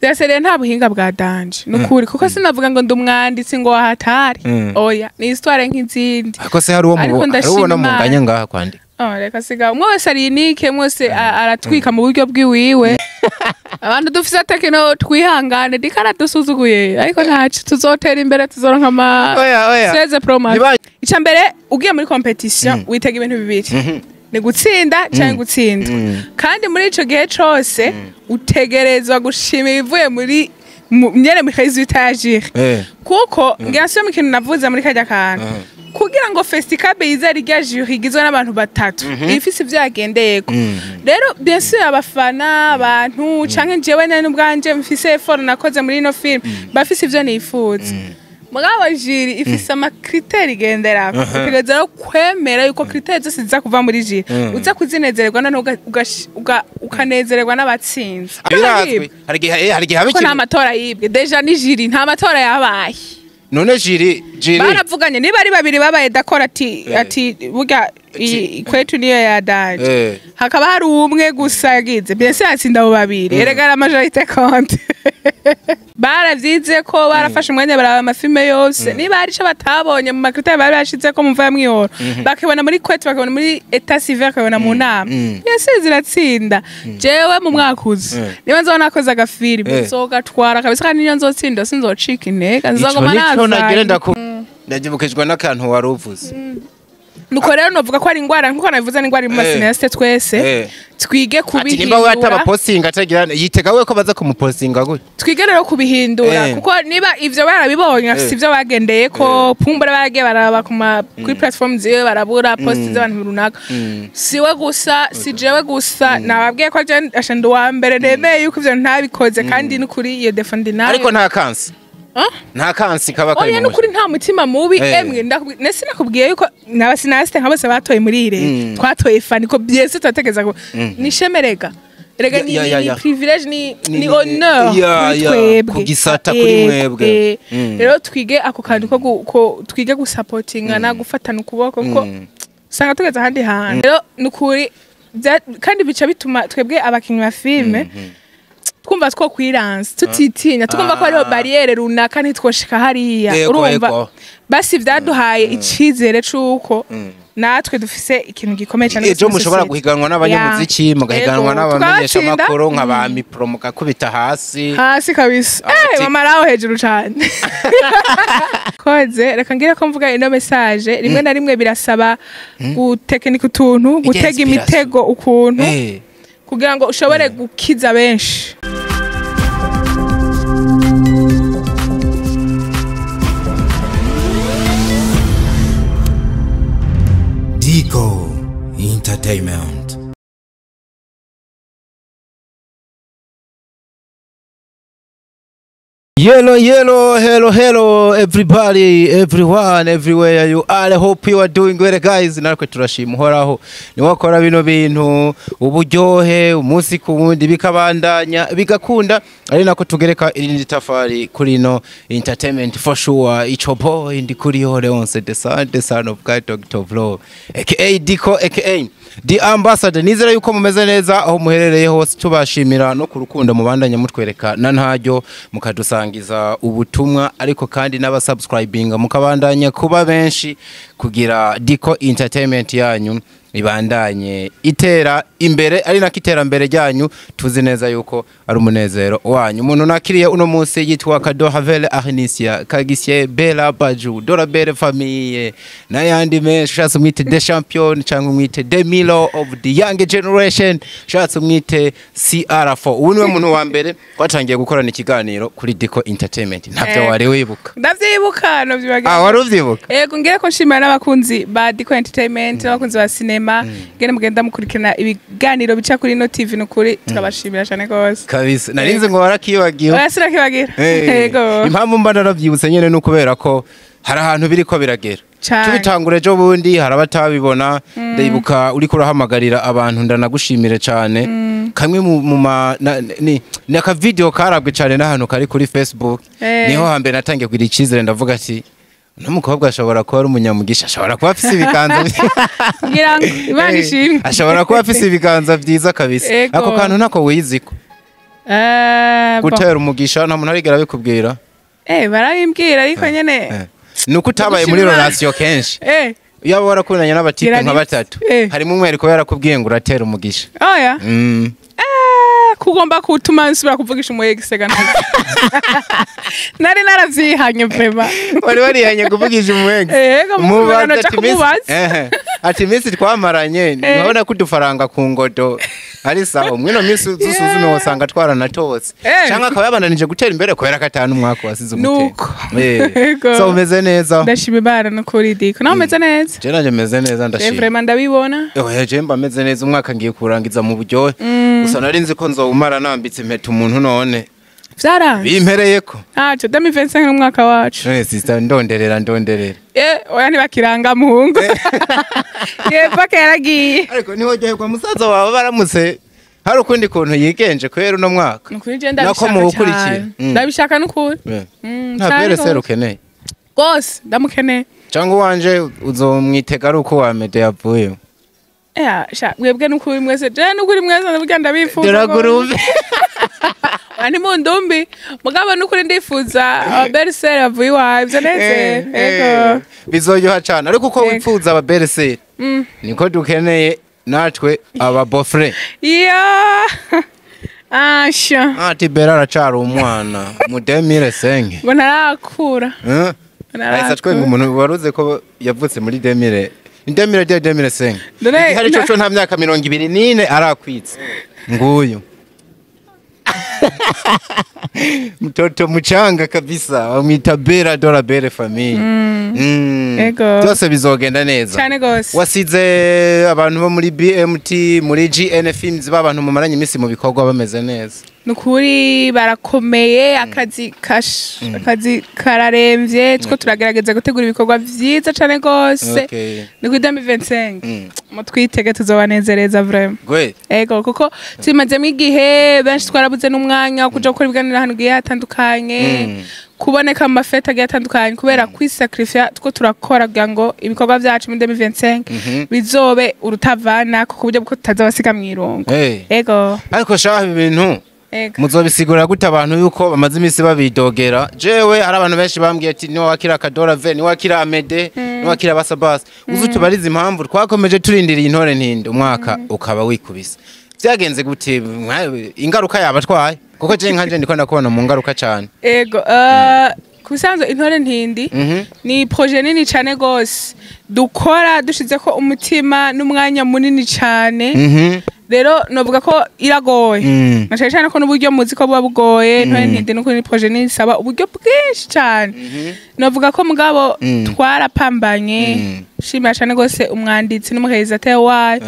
Byaseriye nta buhinga bwa danger nukuri, kuko sinavuga ngo ndumwanditsi ngo wahatari. Oya, ni histoire nk'izindi. Ariko se hari uwo Ariko ndashima ubona Imana. munganya ngaha kwandika? Oh, reka siga umwe wese ari unique, umwe wese aratwika mu buryo bwiwiwe. Abantu dufise tekino twihangane, dikaradusuzuguye, ariko ntaco, tuzotera imbere, tuzoronka ama Oya, oya. 16 Pro Max. Ica mbere, ugiye muri competition witega ibintu bibiri: ni gutsinda canke gutsindwa. Kandi muri ico gihe cose utegerezwa gushima ibivuye muri nyene muri résultat ya jury. Kuko ngira nsubire mu kintu navuze muri karya kantu, kugira ngo Festicab yizere irya jury igizwe n'abantu batatu ifise ivyo yagendeyeko. Rero bien sûr abafana, abantu canke jewe nene ubwanje mfise effort nakoze muri ino film, bafise ivyo nifuza. Mugabo jury ifise ama critères igenderako. Utegereza rero kwemera yuko critères zose ziza kuva muri jury uza kuzinezererwa, noneho ukanezererwa n'abatsinze. Birazwi, hari igihe haba Ko nta ikintu. matora yibwe, déjà ni jury, nta matora yabaye. None jury Baravuganye, niba ari babiri babaye d'accord, ati burya kwetu niyo ya danger. Hakaba hari umwe gusa yagize, bien sûr yatsinda abo babiri. Erega la majorité compte. Baravyize ko barafashe umwanya baraba ama films yose. Niba hari ico batabonye mu ma critères bari bashize ko mumva ya mwihoro, bakibona muri kwetu, bakibona muri état civil, bakibona mu nama, bien sûr ziratsinda. Jewe mu mwaka uza, niba nzoba nakoze aga film, nzogatwara kabisa, kandi niyo nzotsinda sinzocika intege, Ico nzoguma nico nagira. nazanye. Ndabyibukijwe n'akantu wari uvuze. Nuko rero novuga ko ari ingwara, nkuko nabivuze, ni ingwara iri mu Eh. ma cinéastes twese. Twige Ati nimba we kubihindura. atabapostinga, atagira, yitega we ko baza kumupostinga gute? Twige rero kubihindura, kuko niba ivyo barabibonye, bafise ivyo bagendeye ko pumbura, baragiye baraba kuri platform ziwe, barabura post z'abantu runaka. Siwe gusa, si jewe gusa. Nababwiye ko je asha ndi uwa mbere nemeye yuko ivyo ntabikoze, kandi n'ukuri iyo défaut ndi nayo. Ariko nta kansi Ah? nta kansi kaba kari Oya, mu nukuri nta mutima mubi. Emwe, nese nakubwiye yuko n'aba cinéastes nka bose batoye muri ire twatoye fani ko byese turategeza ko ni ishemerega erega ni ni privilège, ni honneur kuri twebwe. Ku gisata, kuri mwebwe. Rero twige ako kantu ko twige gusapotingana, gufatana ukuboko, ko usanga tugeze ahandi hantu. Rero nukuri kandi bica bituma twebwe abakinnyi ba filime twumva two kwiransa tutitinya, twumva ko hariho barrière runaka ntitwoshika hariya. Urumva, basi vyaduhaye icizere c'uko natwe dufise ikintu gikomeye cyane Ejo muri mushobora société. guhiganwa n'abanyamuziki, mugahiganwa Ego, n'abamenyeshamakuru tukabatsinda. nka ba mipro, mugakubita hasi. Hasi kabisa. Mama hejuru cyane koze. Reka ngire ko mvuga ino message: rimwe na rimwe birasaba gutekinika utuntu, gutega Inspiration. imitego ukuntu kugira ngo ushobore gukiza benshi. Dico Entertainment. Yellow, yellow, hello, hello, everybody, everyone, everywhere you are. I hope you are doing well, guys. Natwe turashima Uhoraho. Niwe akora bino bintu, uburyohe, umunsi ku wundi bikabandanya, bigakunda. Ari nako tugereka irindi tafari kuri ino entertainment for sure. Icho boy ndi kuri yo Leonce, the son of God, Dr. Vlo, aka Dico, aka The Ambassador. Nizera yuko mumeze neza aho muherereye hose, tubashimira no ku rukundo mubandanya mutwereka na ntaryo mukadusangiza ubutumwa, ariko kandi n'abasubscribinga mukabandanya kuba benshi kugira Dico Entertainment yanyu ibandanye itera imbere, ari nako iterambere ryanyu tuzi neza yuko ari umunezero wanyu. Umuntu nakiriye uno munsi yitwa Kado Havel Arnisia Kagisie Bella Baju Dora Belle Famille n'ayandi menshi. Ushatse umwite The Champion, cyangwa umwite The Milo of the Young Generation, ushatse umwite CR4. Ubu niwe muntu wa mbere twatangiye gukorana ikiganiro kuri Dico Entertainment. Ntabyo wari wibuka? Ndavyibuka, novyibagira. Ah, wari uvyibuka? Ego, ngere ko nshimira n'abakunzi ba Dico Entertainment, n'abakunzi ba cinema, ngene mugenda mukurikirana ibiganiro bica kuri ino TV. Nukuri turabashimira cyane gose. Kabisa, narinzi ngo warakibagiwe. Oya, sinakibagira. Ego. Impamvu mba narabyibutse nyene ni ukubera ko hari ahantu biriko biragera. Cane. Tubitangura ejo bundi hari abatabibona. Ndayibuka uriko urahamagarira abantu, ndanagushimire cane. Kamwe mu ma ni aka video karabwe cane n'ahantu kari kuri Facebook. Niho hambere natangiye kugira icizere, ndavuga ati uno mukobwa ashobora kuba ari umunyamugisha, ashobora kuba afise ibiganza Ngira ngo Imana ishimwe. Ashobora kuba afise ibiganza vyiza kabisa. Ego. Ako kantu ntako wiziko. Bon. Gutera umugisha, nta muntu arigera abikubwira? Barabimbwira, ariko nyene Nuko utabaye muri Gushima. relation kenshi. Iyo waba warakundanye n'aba types Gira nka batatu, harimo umwe ariko yarakubwiye ngo uratera umugisha. Oya. Kugomba kutuma nsubira kuvugisha umu ex ga, nari naravyihanye vraiment. Wari warihanye kuvugisha umu ex? Ego, Mubaza naja ati iminsi- kumubaza. Ehe. Ati iminsi twamaranye, nkabona ko udufaranga ku ngodo ari sawa, mwino minsi uzusuzume wosanga twaranatotse, cyangwa akaba yabandanije gutera imbere kubera ko atanu umwaka wasize umutera. Nuko. Ego. So umeze neza? Ndashima Imana nukuri, Diko. Nawe umeze neza? Je nanje meze neza, ndashima. Vraiment ndabibona. Oya, je mba meze neza. Umwaka ngiye kurangiza mu buryohe, gusa nari nzi ko nzowumara nambitse impeta umuntu, none Vyaranze. bimpereyeko. Ntaco, 2025 n'umwaka wacu. None sister, ndonderera, ndonderera. Oya, ntibakiranga muhungu yepfa yaragiye. Ariko ntiworyoherwa musaza wawe baramutse hari ukundi kuntu yigenje kubera uno mwaka? Nukuri je Nako ndabishaka muwukurikira. cyane. Ndabishaka nukuri. Nta Cyane belle-sœur gose. ukeneye? Gose ndamukeneye. Cyangwa uwanje uzomwitega ari uko wa Mede yavuye? Sha mwebwe nukuri mwese, je nukuri mwese ndavuga ndabifuza. Turaguruve. Oya, ntimundumbi mugabo, nukuri ndifuza aba belle-sœur bavuye iwawe, ivyo neze. Ego. Bizoryoha cyane, ariko uko Yego. wifuza aba belle-sœur, niko dukeneye natwe aba beau-frère. Iyo asha. Ati Bera aracari umwana mu 2005. Ngo ntarakura. Eh? Ntarakura. Ahise atwenga umuntu waruze ko yavutse muri 2000, ni 2002, 2005. Dore- Igihari coco nta myaka 24 arakwitse. Nguyu mtoto mchanga kabisa, bamwita Bera Dora Bere famille. Ego. Byose bizogenda neza. Cyane gose. Wasize abantu bo muri BMT, muri GN Films, b'abantu mumaranye iminsi mu bikorwa bameze neza? Nukuri barakomeye, akazi kash, akazi kararemvye, two turagerageza gutegura ibikorwa vyiza cane gose. Ni kuri 2025, mutwitege, tuzobanezereza vraiment. Gwe. Ego, kuko tumazemo igihe, benshi twarabuze n'umwanya wo kuja gukora ibiganiro ahantu hagiye hatandukanye, kuboneka mu ma fêtes agiye atandukanye, kubera kwisacrifier two turakora kugira ngo ibikorwa vyacu muri 2025 bizobe urutavana, ku buryo bwo tutazabasiga mw'irongo. Hey. Ego. Ariko shaha, ibi bintu Ego. muzobisigura gute abantu yuko bamaze iminsi babidogera? Jewe hari abantu benshi bambwiye ati niwakira Kadora V, niwakira Amede, niwakira Basabasi, uzi utubarize impamvu twakomeje turindiriye Intore Ntindi, umwaka ukaba wikubise. Byagenze gute? Ingaruka yabatwaye? Kuko je nkanje ndiko ndakubona mu ngaruka cyane. Ego, ku bisanzwe Intore Ntindi ni projet nini cane gose, dukora dushizeko umutima n'umwanya munini cane. Rero novuga ko iragoye, na cane cane ko n'uburyo muzi ko buba bugoye. Intore Ntindi nuko ni projet nini, isaba uburyo bwinshi cane. Novuga ko mugabo twarapambanye. Shimira cane gose umwanditsi n'umu réalisateur wayo.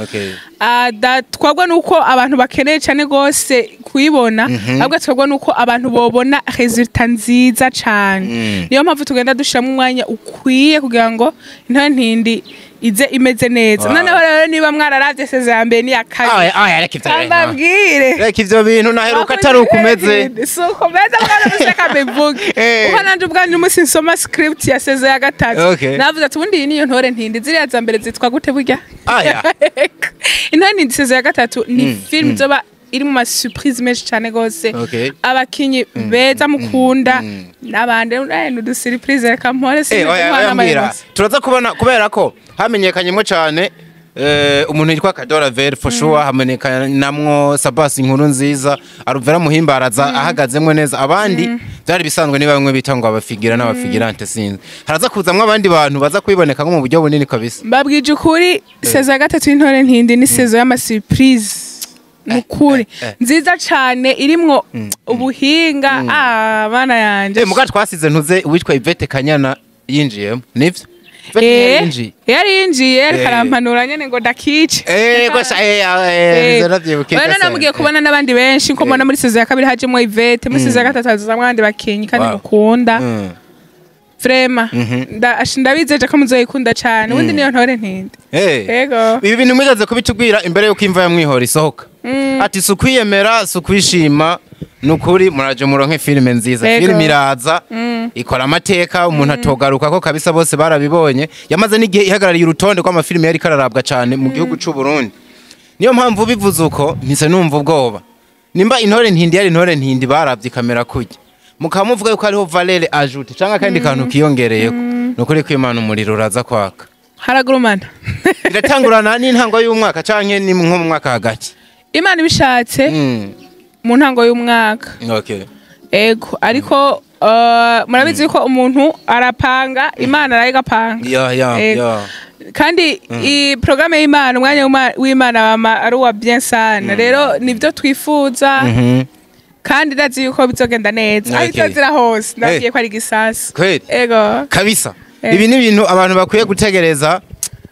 Twabwa nuko abantu bakeneye cane gose kuyibona, ahubwo twabwa nuko abantu bobona résultat nziza cane. Niyo mpamvu tugenda dushiramo umwanya ukwiye kugira ngo Intore Ntindi ize imeze neza. Noneho rero niba mwararavye saison ya mbere n'iya kabiri, Aya aya, reka ivyo bintu. mbabwire. Reka ivyo bintu, naheruka atari ukumeze. Si ukomeze mwana, museka bivuge. Kuko nanje ubwanje umunsi nsoma script ya saison ya gatatu, navuze ati ubundi iyi niyo Ntore Ntindi, ziriya za mbere zitwa gute burya? Aya. Intore Ntindi saison ya gatatu ni film izoba iri mu ma surprise menshi cane gose, abakinyi beza mukunda n'abandi, n'udu surprise. Reka mpore. Oya, oya, mbwira. Turaza kubona, kubera ko hamenyekanyemo cyane umuntu yitwa Kadora Ver for sure, hamenyekanamwo Sabas, inkuru nziza Aruvera Muhimbaraza ahagazemwo neza. Abandi byari bisanzwe, ni bamwe bita ngo abafigira n'aba figurantes, sinzi. Haraza kuzamwo abandi bantu baza kwiboneka nko mu buryo bunini kabisa. Mbabwije ukuri, saison ya gatatu y'Intore Ntindi ni saison y'ama surprise nukuri, nziza cane, irimwo ubuhinga. Ah, bana yanje. Muga twasize ntuze uwitwa Yvette Kanyana yinjiyemo, nivyo? Yvette yinjiye. Yari yinjiye, ariko arampanura nyene ngo ndakice. Gosha, navyibukiye. Oya, namubwiye kubona n'abandi benshi, nko mbona muri saison ya kabiri hajemwo Yvette, muri saison ya gatatu hazozamwo abandi bakinyi kandi mukunda. Vraiment ndabizeje ko muzoyikunda cane. Ubundi niyo Ntore Ntindi. Ego. Ibi bintu mwigaze kubitubwira imbere yuko Imva ya Mwihora isohoka, ati si ukwiyemera, si ukwishima, ni ukuri muraje muronke filime nziza. Filime iraza ikora amateka umuntu atogaruka ko kabisa, bose barabibonye. Yamaze n'igihe ihagarariye urutonde rw'amafilime yari kararabwa cyane mu gihugu c'u Burundi. Niyo mpamvu bivuze uko mpise numva ubwoba. Nimba Intore Ntindi yari Intore Ntindi, baravye ikamera kurya, mukaba muvuga yuko hariho valeur ajoutée canke akandi kantu kiyongereyeko, nukuri ko Imana umuriro uraza kwaka. Haragurumana. Biratangurana n'intango y'umwaka canke ni nko mu mwaka hagati? Imana ibishatse, mu ntango y'umwaka. Ego, ariko murabizi ko umuntu arapanga, Imana nayo igapanga. Ego. Kandi i programme y'Imana, umwanya w'Imana wama ari uwa bien sana. Rero nibyo twifuza, kandi ndazi yuko bizogenda neza aho itazira hose. Ndabwiye ko ari igisasu. Kweli? Ego. Kabisa. Ibi ni ibintu abantu bakwiye gutegereza.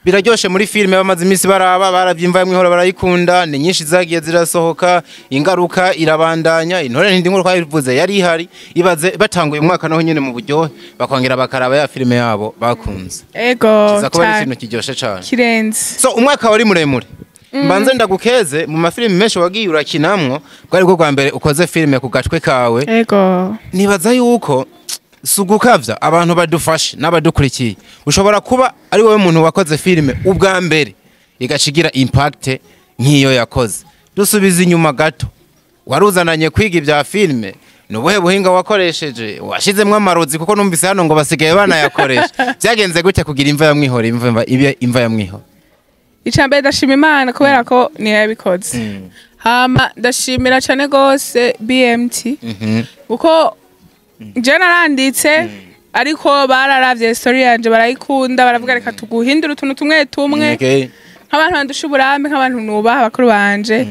Biraryoshe muri filime bamaze iminsi baraba, baravyimva mwihora, barayikunda, ni nyinshi zagiye zirasohoka, ingaruka irabandanya. Intore Ntindi nkuru twabivuze yari ihari. Ibaze batanguye umwaka naho nyene mu buryohe, bakongera bakaraba ya filime yabo bakunze. Ego. Kiza kuba ari Cane. ikintu kiryoshe cane. Kirenze. So umwaka wari muremure. Mbanze ndagukeze, mu mafilime menshi wagiye urakinamwo, bwari bwo bwa mbere ukoze filime ku gatwe kawe. Ego. Nibaza yuko si ugukavya, abantu badufashe n'abadukurikiye, ushobora kuba ari wowe muntu wakoze filime ubwa mbere igaca igira impact nk'iyo yakoze. Dusubiza inyuma gato, waruzananye kwiga ibya filime, ni ubuhe buhinga wakoresheje? Washizemwo amarozi? Kuko numvise hano ngo basigaye banayakoresha. Byagenze gute kugira Imva ya Mwihoro imva ibe Imva ya Mwihoro? Icambere, ndashima Imana kubera ko niyo yabikoze. Hama ndashimira cane gose BMT, kuko je naranditse, ariko bararavye story yanje barayikunda, baravuga reka tuguhindure utuntu tumwe tumwe. Nk'abantu bandusha uburambe, nk'abantu nubaha, bakuru banje,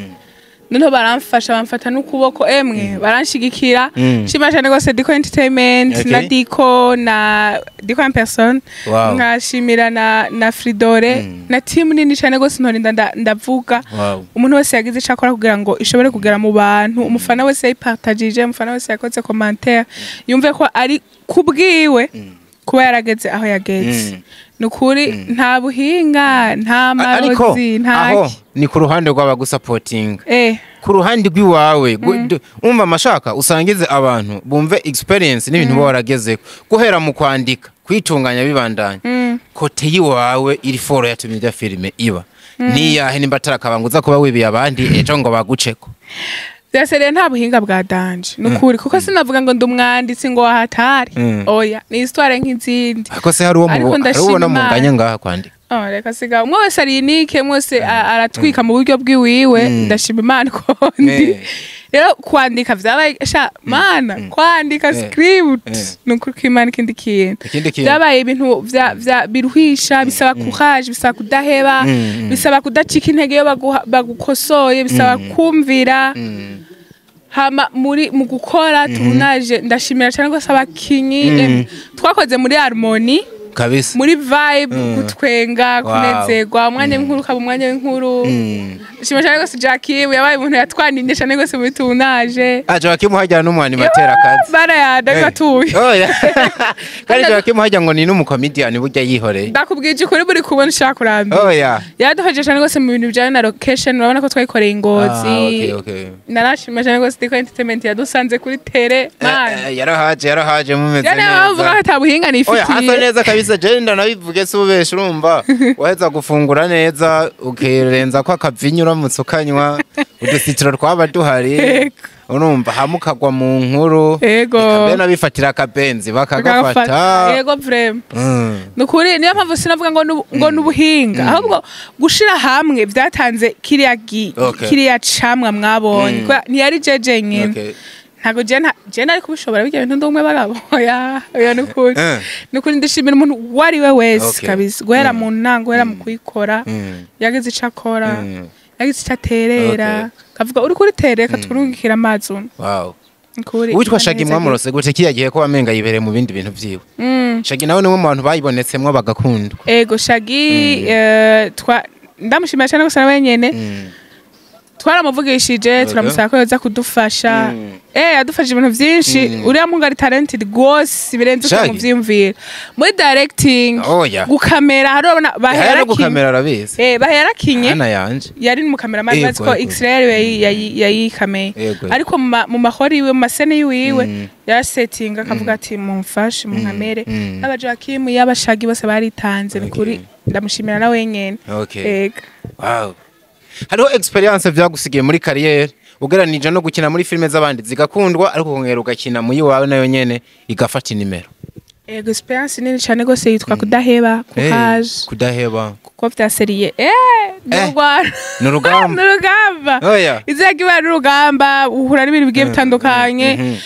noneho baramfasha, bamfata n'ukuboko, emwe baranshigikira. Nshima cyane rwose Diko Entertainment na Diko, na Diko en personne. Nkashimira na Fridore na team nini cyane rwose, ntorinda ndavuga. Umuntu wese yagize icyo akora kugira ngo ishobore kugera mu bantu, umufana wese yayipartagije, umufana wese yakoze commentaire, yumve ko ari kubwiwe kuba yarageze aho yageze. Ni ukuri nta buhinga, nta Ariko marozi, nta aho ni ku ruhande rw'abagusapotinga. Ku ruhande rw'iwawe, umva amashaka usangize abantu bumve experience n'ibintu uba waragezeko guhera mu kwandika, kwitunganya, bibandanya. Côté y'iwawe iri fort yatumye ijya filime iba niyahe, nimba atarakabanga uza kuba wibiye abandi ejo ngo baguceko? Vyose rero nta buhinga bwa danger, ni ukuri, kuko sinavuga ngo ndi umwanditsi ngo wahatari. Oya, ni histoire nk'izindi. Ariko se hari uwo Ariko hari ndashima ubona Imana. munganya ngaha kwandika? Oh, reka siga, umwe wese ari unique, umwe wese aratwika mu buryo bwiwiwe. Ndashima Imana ko ndi rero kwandika vyabaye sha mana, kwandika script, ni ukuri ko Imana, ikindi kintu. Ikindi kintu. Vyabaye ibintu vya biruhisha, bisaba courage, bisaba kudaheba, bisaba kudacika intege iyo bagukosoye, bisaba kumvira. Hama muri mu gukora tournage, ndashimira cyane rwose abakinyi. Twakoze muri harmonie, muri vibe, gutwenga, kunezerwa, umwanya w'inkuru ukaba umwanya w'inkuru. Ndashimira cyane rwose Jackie, yabaye umuntu yatwanimye cyane rwose muri tournage. Ah, Joaquim hajya n'umwanimatera akazi. Barayada gatuye. Oya. Kandi Joaquim hajya ngo ni n'umukomedian burya yihoreye. Ndakubwije ukuri, buri kubona ushaka kurambira. Oya. Yaradufashije cyane rwose mu bintu bijyanye na location, urabona ko twayikoreye i Ngozi. Ah, okay. Narashima cyane rwose Diko Entertainment yadusanze kuri terrain, man. Yarahaje, yarahaje mumeze Yani bavuga ko neza. ata buhinga Oya, nifitiye. hasa neza kabisa, je ndanabivuge si ubesha, urumva waheza gufungura neza ukirenza ko akavinyu, uramutse ukanywa udusitiro twaba duhari. Urumva hamwe ukagwa mu nkuru. Eka mbere n'abifatira akabenzi bakagafata. Yego, vraiment. Nukuri niyo mpamvu sinavuga ngo ngo nubuhinga, ahubwo gushira hamwe byatanze kiriya kiriya camwa mwabonye. Kubera ntiyari jeje nyene. Ntago je nari kubishobora bijya bintu ndumwe bagabo. Oya oya, nukuri. Nukuri ndishimira umuntu uwo ari we wese kabisa, guhera mu ntango, guhera mu kuyikora, yagize ico akora, yagize ico aterera, kavuga uri kuri terera katurungikira amazi uno. Nukuri Uwitwa Imana Shagi ihezagire. mwamurose gute kiya gihe ko wamenga yibereye mu bindi bintu vyiwe? Shagi nawe ni umwe mu bantu bayibonetsemwo bagakundwa. Ego, Shagi, ndamushimira cyane gusa nawe nyene. Twaramuvugishije, turamusaba ko yoza kudufasha. Yadufashije ibintu vyinshi. Uriya muhungu ari talented gose birenze uko Shaggy? muvyiyumvira muri directing, Oya. gukamera, hari urabona Haya bahera no gukamera arabizi. Bahera kinye. Hana yanje. Yari mu cameraman, bazi ko X-ray yayikameye. Ariko mu mahori iwe, mu masene yiwiwe, yarasetinga akavuga ati mumfashe munkamere. Yaba Joakim, yaba Shaggy, bose baritanze, ni kuri ndamushimira nawe nyene. Ego. Wow. Hariho experience vyagusigiye muri carrière? Ugeranije no gukina muri filime z'abandi zigakundwa, ariko ukongera ugakina mu yiwawe nayo nyene igafata inimero. Ego, experience nini cyane gose yitwa kudaheba, courage. Kudaheba. Kuko vya sérieux, n'urwara. Ni urugamba. N'urugamba. Oya. Izina ry'Imana n'urugamba, uhura n'ibintu bigiye bitandukanye.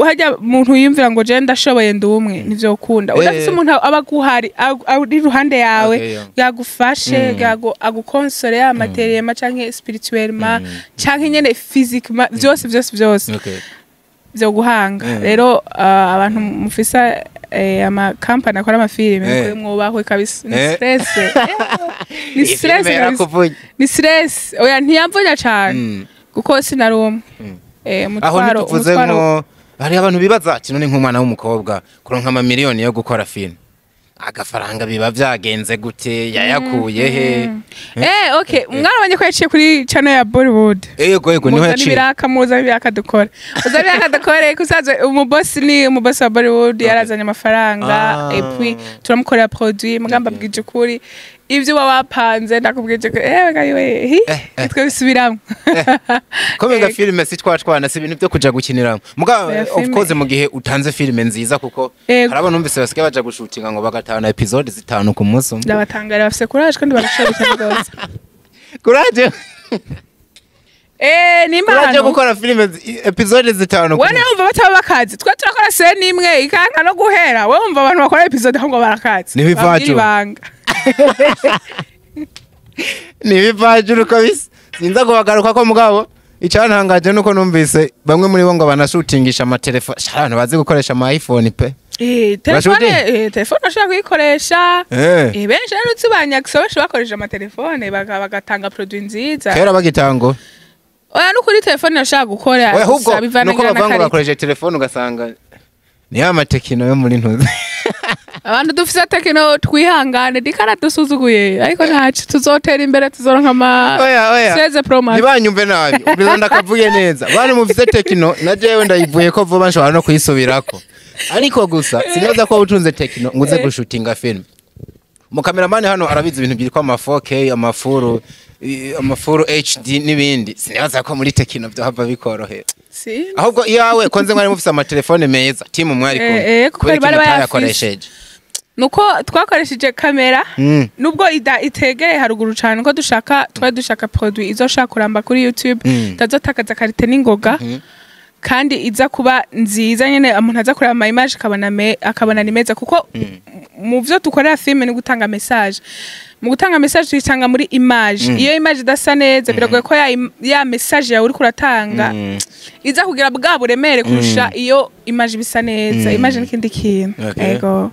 Hajya umuntu yiyumvira ngo je ndashoboye, ndi umwe, nivyo ukunda. Udafise umuntu aba aguhari, ari iruhande yawe, yagufashe, agukonsole, ya matériellement canke spirituellement canke nyene physiquement, vyose vyose vyose vyo guhanga. Rero abantu mufisa amakampani akora amafilime, mwubahwe kabisa, ni stress. Ni Iyi stress filime kabisa. yarakuvuye. Ni stress. Oya, ntiyamvunya cane kuko sinari umwe. Aho Umutwaro, ntituvuze umutwaro. nko hari abantu bibaza ati none nk'umwana w'umukobwa kuronka amamiliyoni yo gukora filime, agafaranga biba vyagenze gute, yayakuye he? Okay, mwarabonye ko yaciye kuri channel ya Bollywood. Ego, niho Muzana yaciye. ibiraka, muzana ibiraka dukore, muzana ibiraka dukore kusaza. Umubosi ni umubosi wa Bollywood, yarazanye amafaranga. Et puis turamukorera produit. Mugamba bwije ukuri, ibyo uba wapanze, ndakubwije ukuri, gayiwe hi nitwe bisubiramwo. Ko menga filime si twatwana, si ibintu byo kuja gukiniramo muga. Oya, Of filime. course, mu gihe utanze filime nziza, kuko hari abantu numvise basigaye baja gushutinga ngo bagatahana episode 5 ku munsi umwe. Ndabatangara, bafise courage kandi barashoboye cyane rwose. Courage. Ni Courage yo impano. gukora filime episode 5 ku Wewe munsi. wumva bataba bakazi, twe turakora scène imwe ikanka no guhera. Wewe wumva abantu bakora episode ahubwo barakazi. Ni ibivajo. Babwira ibanga. Ni ibivajuru kabisa, sinza kubagaruka ko. Mugabo icyantangaje nuko numvise bamwe muri bo ngo banashutingisha amatelefone. Sha, abantu bazi gukoresha ama iPhone pe. Telefone. Urashuti? Telefone ashobora kuyikoresha. Benshi rero uzi banyakisa, benshi bakoresha amatelefone bagatanga produit nziza. Kera bagitango. Oya, nukuri telefone irashobora gukora. Oya, ahubwo Gusa bivana nuko ngira bavuga ngo na qualité. bakoresheje telefone, ugasanga ni ya maTecno yo muri ntuzi. Abantu dufise Tecno twihangane, dikara dusuzuguye, ariko ntaco, tuzotera imbere, tuzoronka ama Oya, oya. 16 Pro Max. Ntibanyumve nabi, ubwiza ndakavuye neza. Bantu mufise Tecno, na jewe ndayivuye ko vuba nshobora no kuyisubirako, ariko gusa sinibaza ko utunze Tecno ngo uze gushutinga film. Umukameramani hano arabizi ibintu byitwa ama 4K, amafuru amafuru HD n'ibindi. Sinibaza ko muri Tecno byohava bikorohera. Si. Ahubwo iyawe konze mwari mufise amatelefone meza, timu mwari kumwe, Kuko kubera bari ikintu bayafise. mutayakoresheje? Nuko twakoresheje kamera, nubwo ida itegereye haruguru cyane, ko dushaka, twari dushaka produit izoshaka kuramba kuri YouTube, itazotakaza qualité n'ingoga, kandi iza kuba nziza nyene, umuntu aza kureba ama image akabona akabona ni meza, kuko mu vyo dukorera filme ni gutanga message. Mu gutanga message tuyitanga muri image. Iyo image idasa neza, biragoye ko ya message yawe uriko uratanga iza kugira bwa buremere kurusha iyo image bisa neza. Image n'ikindi kintu. Ego.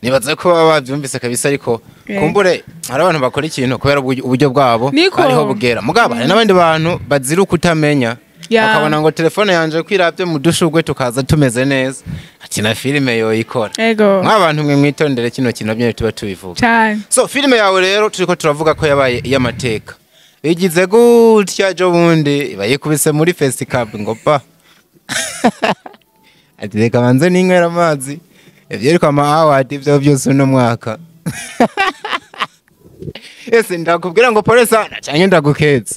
Nibaza ko baba bavyumvise kabisa, ariko kumbure hari abantu bakora ikintu kubera uburyo bwabo Niko. ariho bugera. Mugabo hari n'abandi bantu bazira ukutamenya, bakabona ngo telefone yanje kwiravye mu dushurwe tukaza tumeze neza, ati na filime yoyikora. Nk'abantu mwe mwitondere kino kintu nyene tuba tubivuga. Cyane. So filime yawe rero turiko turavuga ko yabaye iy'amateka, igize gutya jo bundi iba yikubise muri Festicab ngo pa, ati reka banze ninywera amazi ivyerekwa ama award ivyo byose uno mwaka. Ese ndakubwira ngo pole sana canke ndagukeza?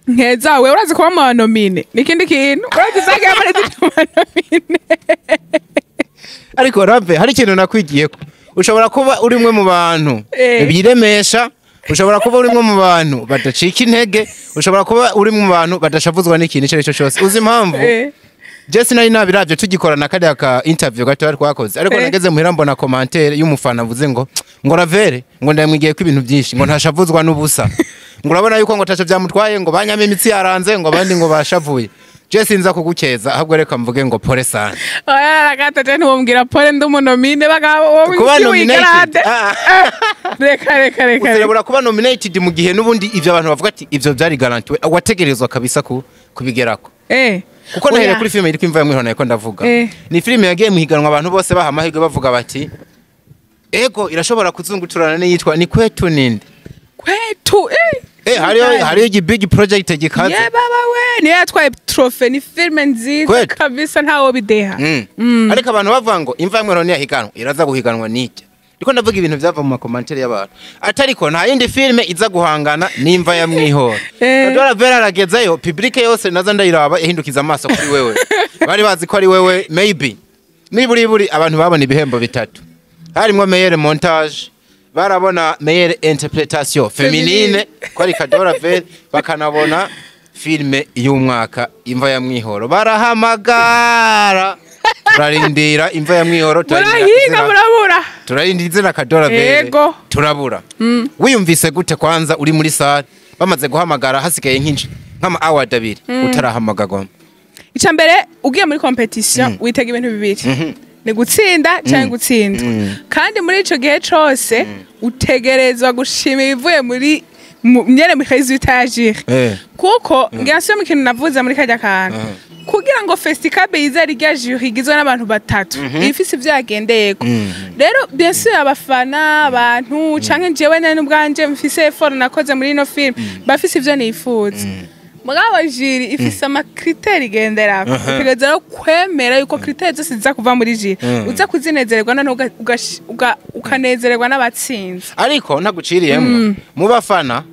Nkeza. We urazi kuba mu nominé n'ikindi kintu, urazi zagiye muri nominé. Ariko rave hari ikintu nakwigiyeko: ushobora kuba uri umwe mu bantu biremesha, ushobora kuba uri umwe mu bantu badacika intege, ushobora kuba uri mu bantu badashavuzwa n'ikintu icyo ari cyo cyose. Uzi impamvu? Je sinari nabiravye tugikorana kariya ka interview gato twakoze, ariko nageze muhira mbona commentaire y'umufana avuze ngo Ravere ngo ndamwigiye ko ibintu byinshi, ngo ntashavuzwa n'ubusa, ngo urabona yuko ngo taco byamutwaye, ngo banyame imitsi yaranze, ngo abandi ngo bashavuye. Je sinza kugukeza, ahubwo reka mvuge ngo pole sana. Oya, ragata, je ntiwombwira pole ndi umunominé bagabo. Kuba nominated. Ah. Reka, reka, reka. Uzerebura kuba nominated mu gihe n'ubundi ivyo abantu bavuga ati ivyo byari garantiwe, wategerezwa kabisa ku kubigerako. Kuko nahereye Oya. kuri filime yitwa Imva ya Mwihona ko ndavuga. Ni filime yagiye mu higanwa, abantu bose baha amahirwe, bavuga bati ego irashobora kuzunguturana n'iyitwa ni Kwetu ninde. Kwetu. Hariyo igi big project gikaze. Ye baba we, niyo yatwaye trophée, ni filme nziza. Kwetu. Kabisa, ntawo bideha. Ariko abantu bavuga ngo Imva ya Mwihona yahiganwa, iraza guhiganwa n'ijya. Ndiko ndavuga ibintu vyava mu ma commentaires y'abantu, atariko nta yindi filme iza guhangana n'Imva ya Mwihoro. Kadora Vera aragezeyo, public yose naza ndayiraba yahindukiza amaso kuri wewe. Bari bazi ko ari wewe. Maybe niburi buri abantu babona ibihembo bitatu, harimwo meilleur montage, barabona meilleure interprétation féminine ko ari Kadora Vera, bakanabona filme y'umwaka, Imva ya Mwihoro. Barahamagara, turarindira Imva ya Mwihoro, turarindira Murahiga, murabura. Turarindira izina Kadora Vera, turabura. Wiyumvise gute kwanza uri muri salle, bamaze guhamagara, hasigaye nk'inji nk'ama award abiri utarahamagagwa? Icya mbere, ugiye muri compétition witega ibintu bibiri: ni gutsinda cyangwa gutsindwa. Kandi muri ico gihe cose utegerezwa gushima ibivuye muri nyene muri résultat ya jury. Kuko ngira nsubire mu kintu navuze muri kajya kantu, kugira ngo Festicab yize rya jury igizwe n'abantu batatu, ifise ivyo yagendeyeko. Rero bien sûr abafana, abantu, canke jewe nene ubwanje mfise effort nakoze muri ino film, bafise ivyo nifuza. Mugabo jury ifise ama critères igenderako. Utegereza rero kwemera yuko critères zose ziza kuva muri jury uza kuzinezererwa, noneho ukanezererwa n'abatsinze. Ariko ntaguciriyemwo, mu bafana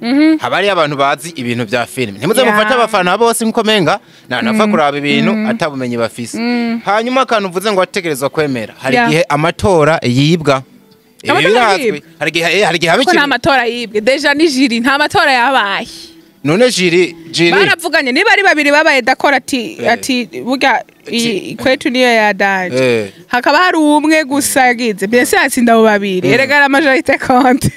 haba hariyo abantu bazi ibintu vya filime. Ntimuze mufate abafana bose nkuko menga nanapfa kuraba ibintu atabumenyi bafise. Hanyuma akantu uvuze ngo wategerezwa kwemera, hari igihe amatora yibwa. Ibi Amatora birazwi. yibwa? Hari igihe haba Ko nta ikintu. matora yibwe, déjà ni jury, nta matora yabaye. None jury Baravuganye, niba ari babiri babaye d'accord, ati ati burya kwetu niyo yadaje. Hakaba hari umwe gusa yagize, bien sûr yatsinda abo babiri. Erega la majorité compte.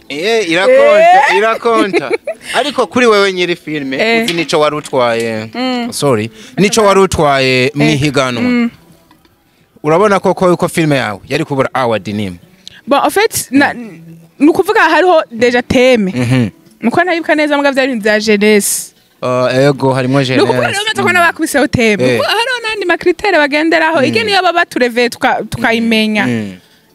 Irakonta, irakonta. Ariko kuri wewe nyiri filime, uzi nico wari utwaye, sorry, nico wari utwaye mwihiganwa, urabona koko yuko filime yawe yari kubura award nimwe? Bon, en fait ni ukuvuga hariho déjà thème, nuko ntayibuka neza, mbwa vyari ibintu vya jeunesse. Ego, harimo Ni ukuvuga rero jeunesse. umaze kubona bakubiseho thème, kuko hariho n'andi ma critères bagenderaho, ige niyo baba batureveye tukayimenya.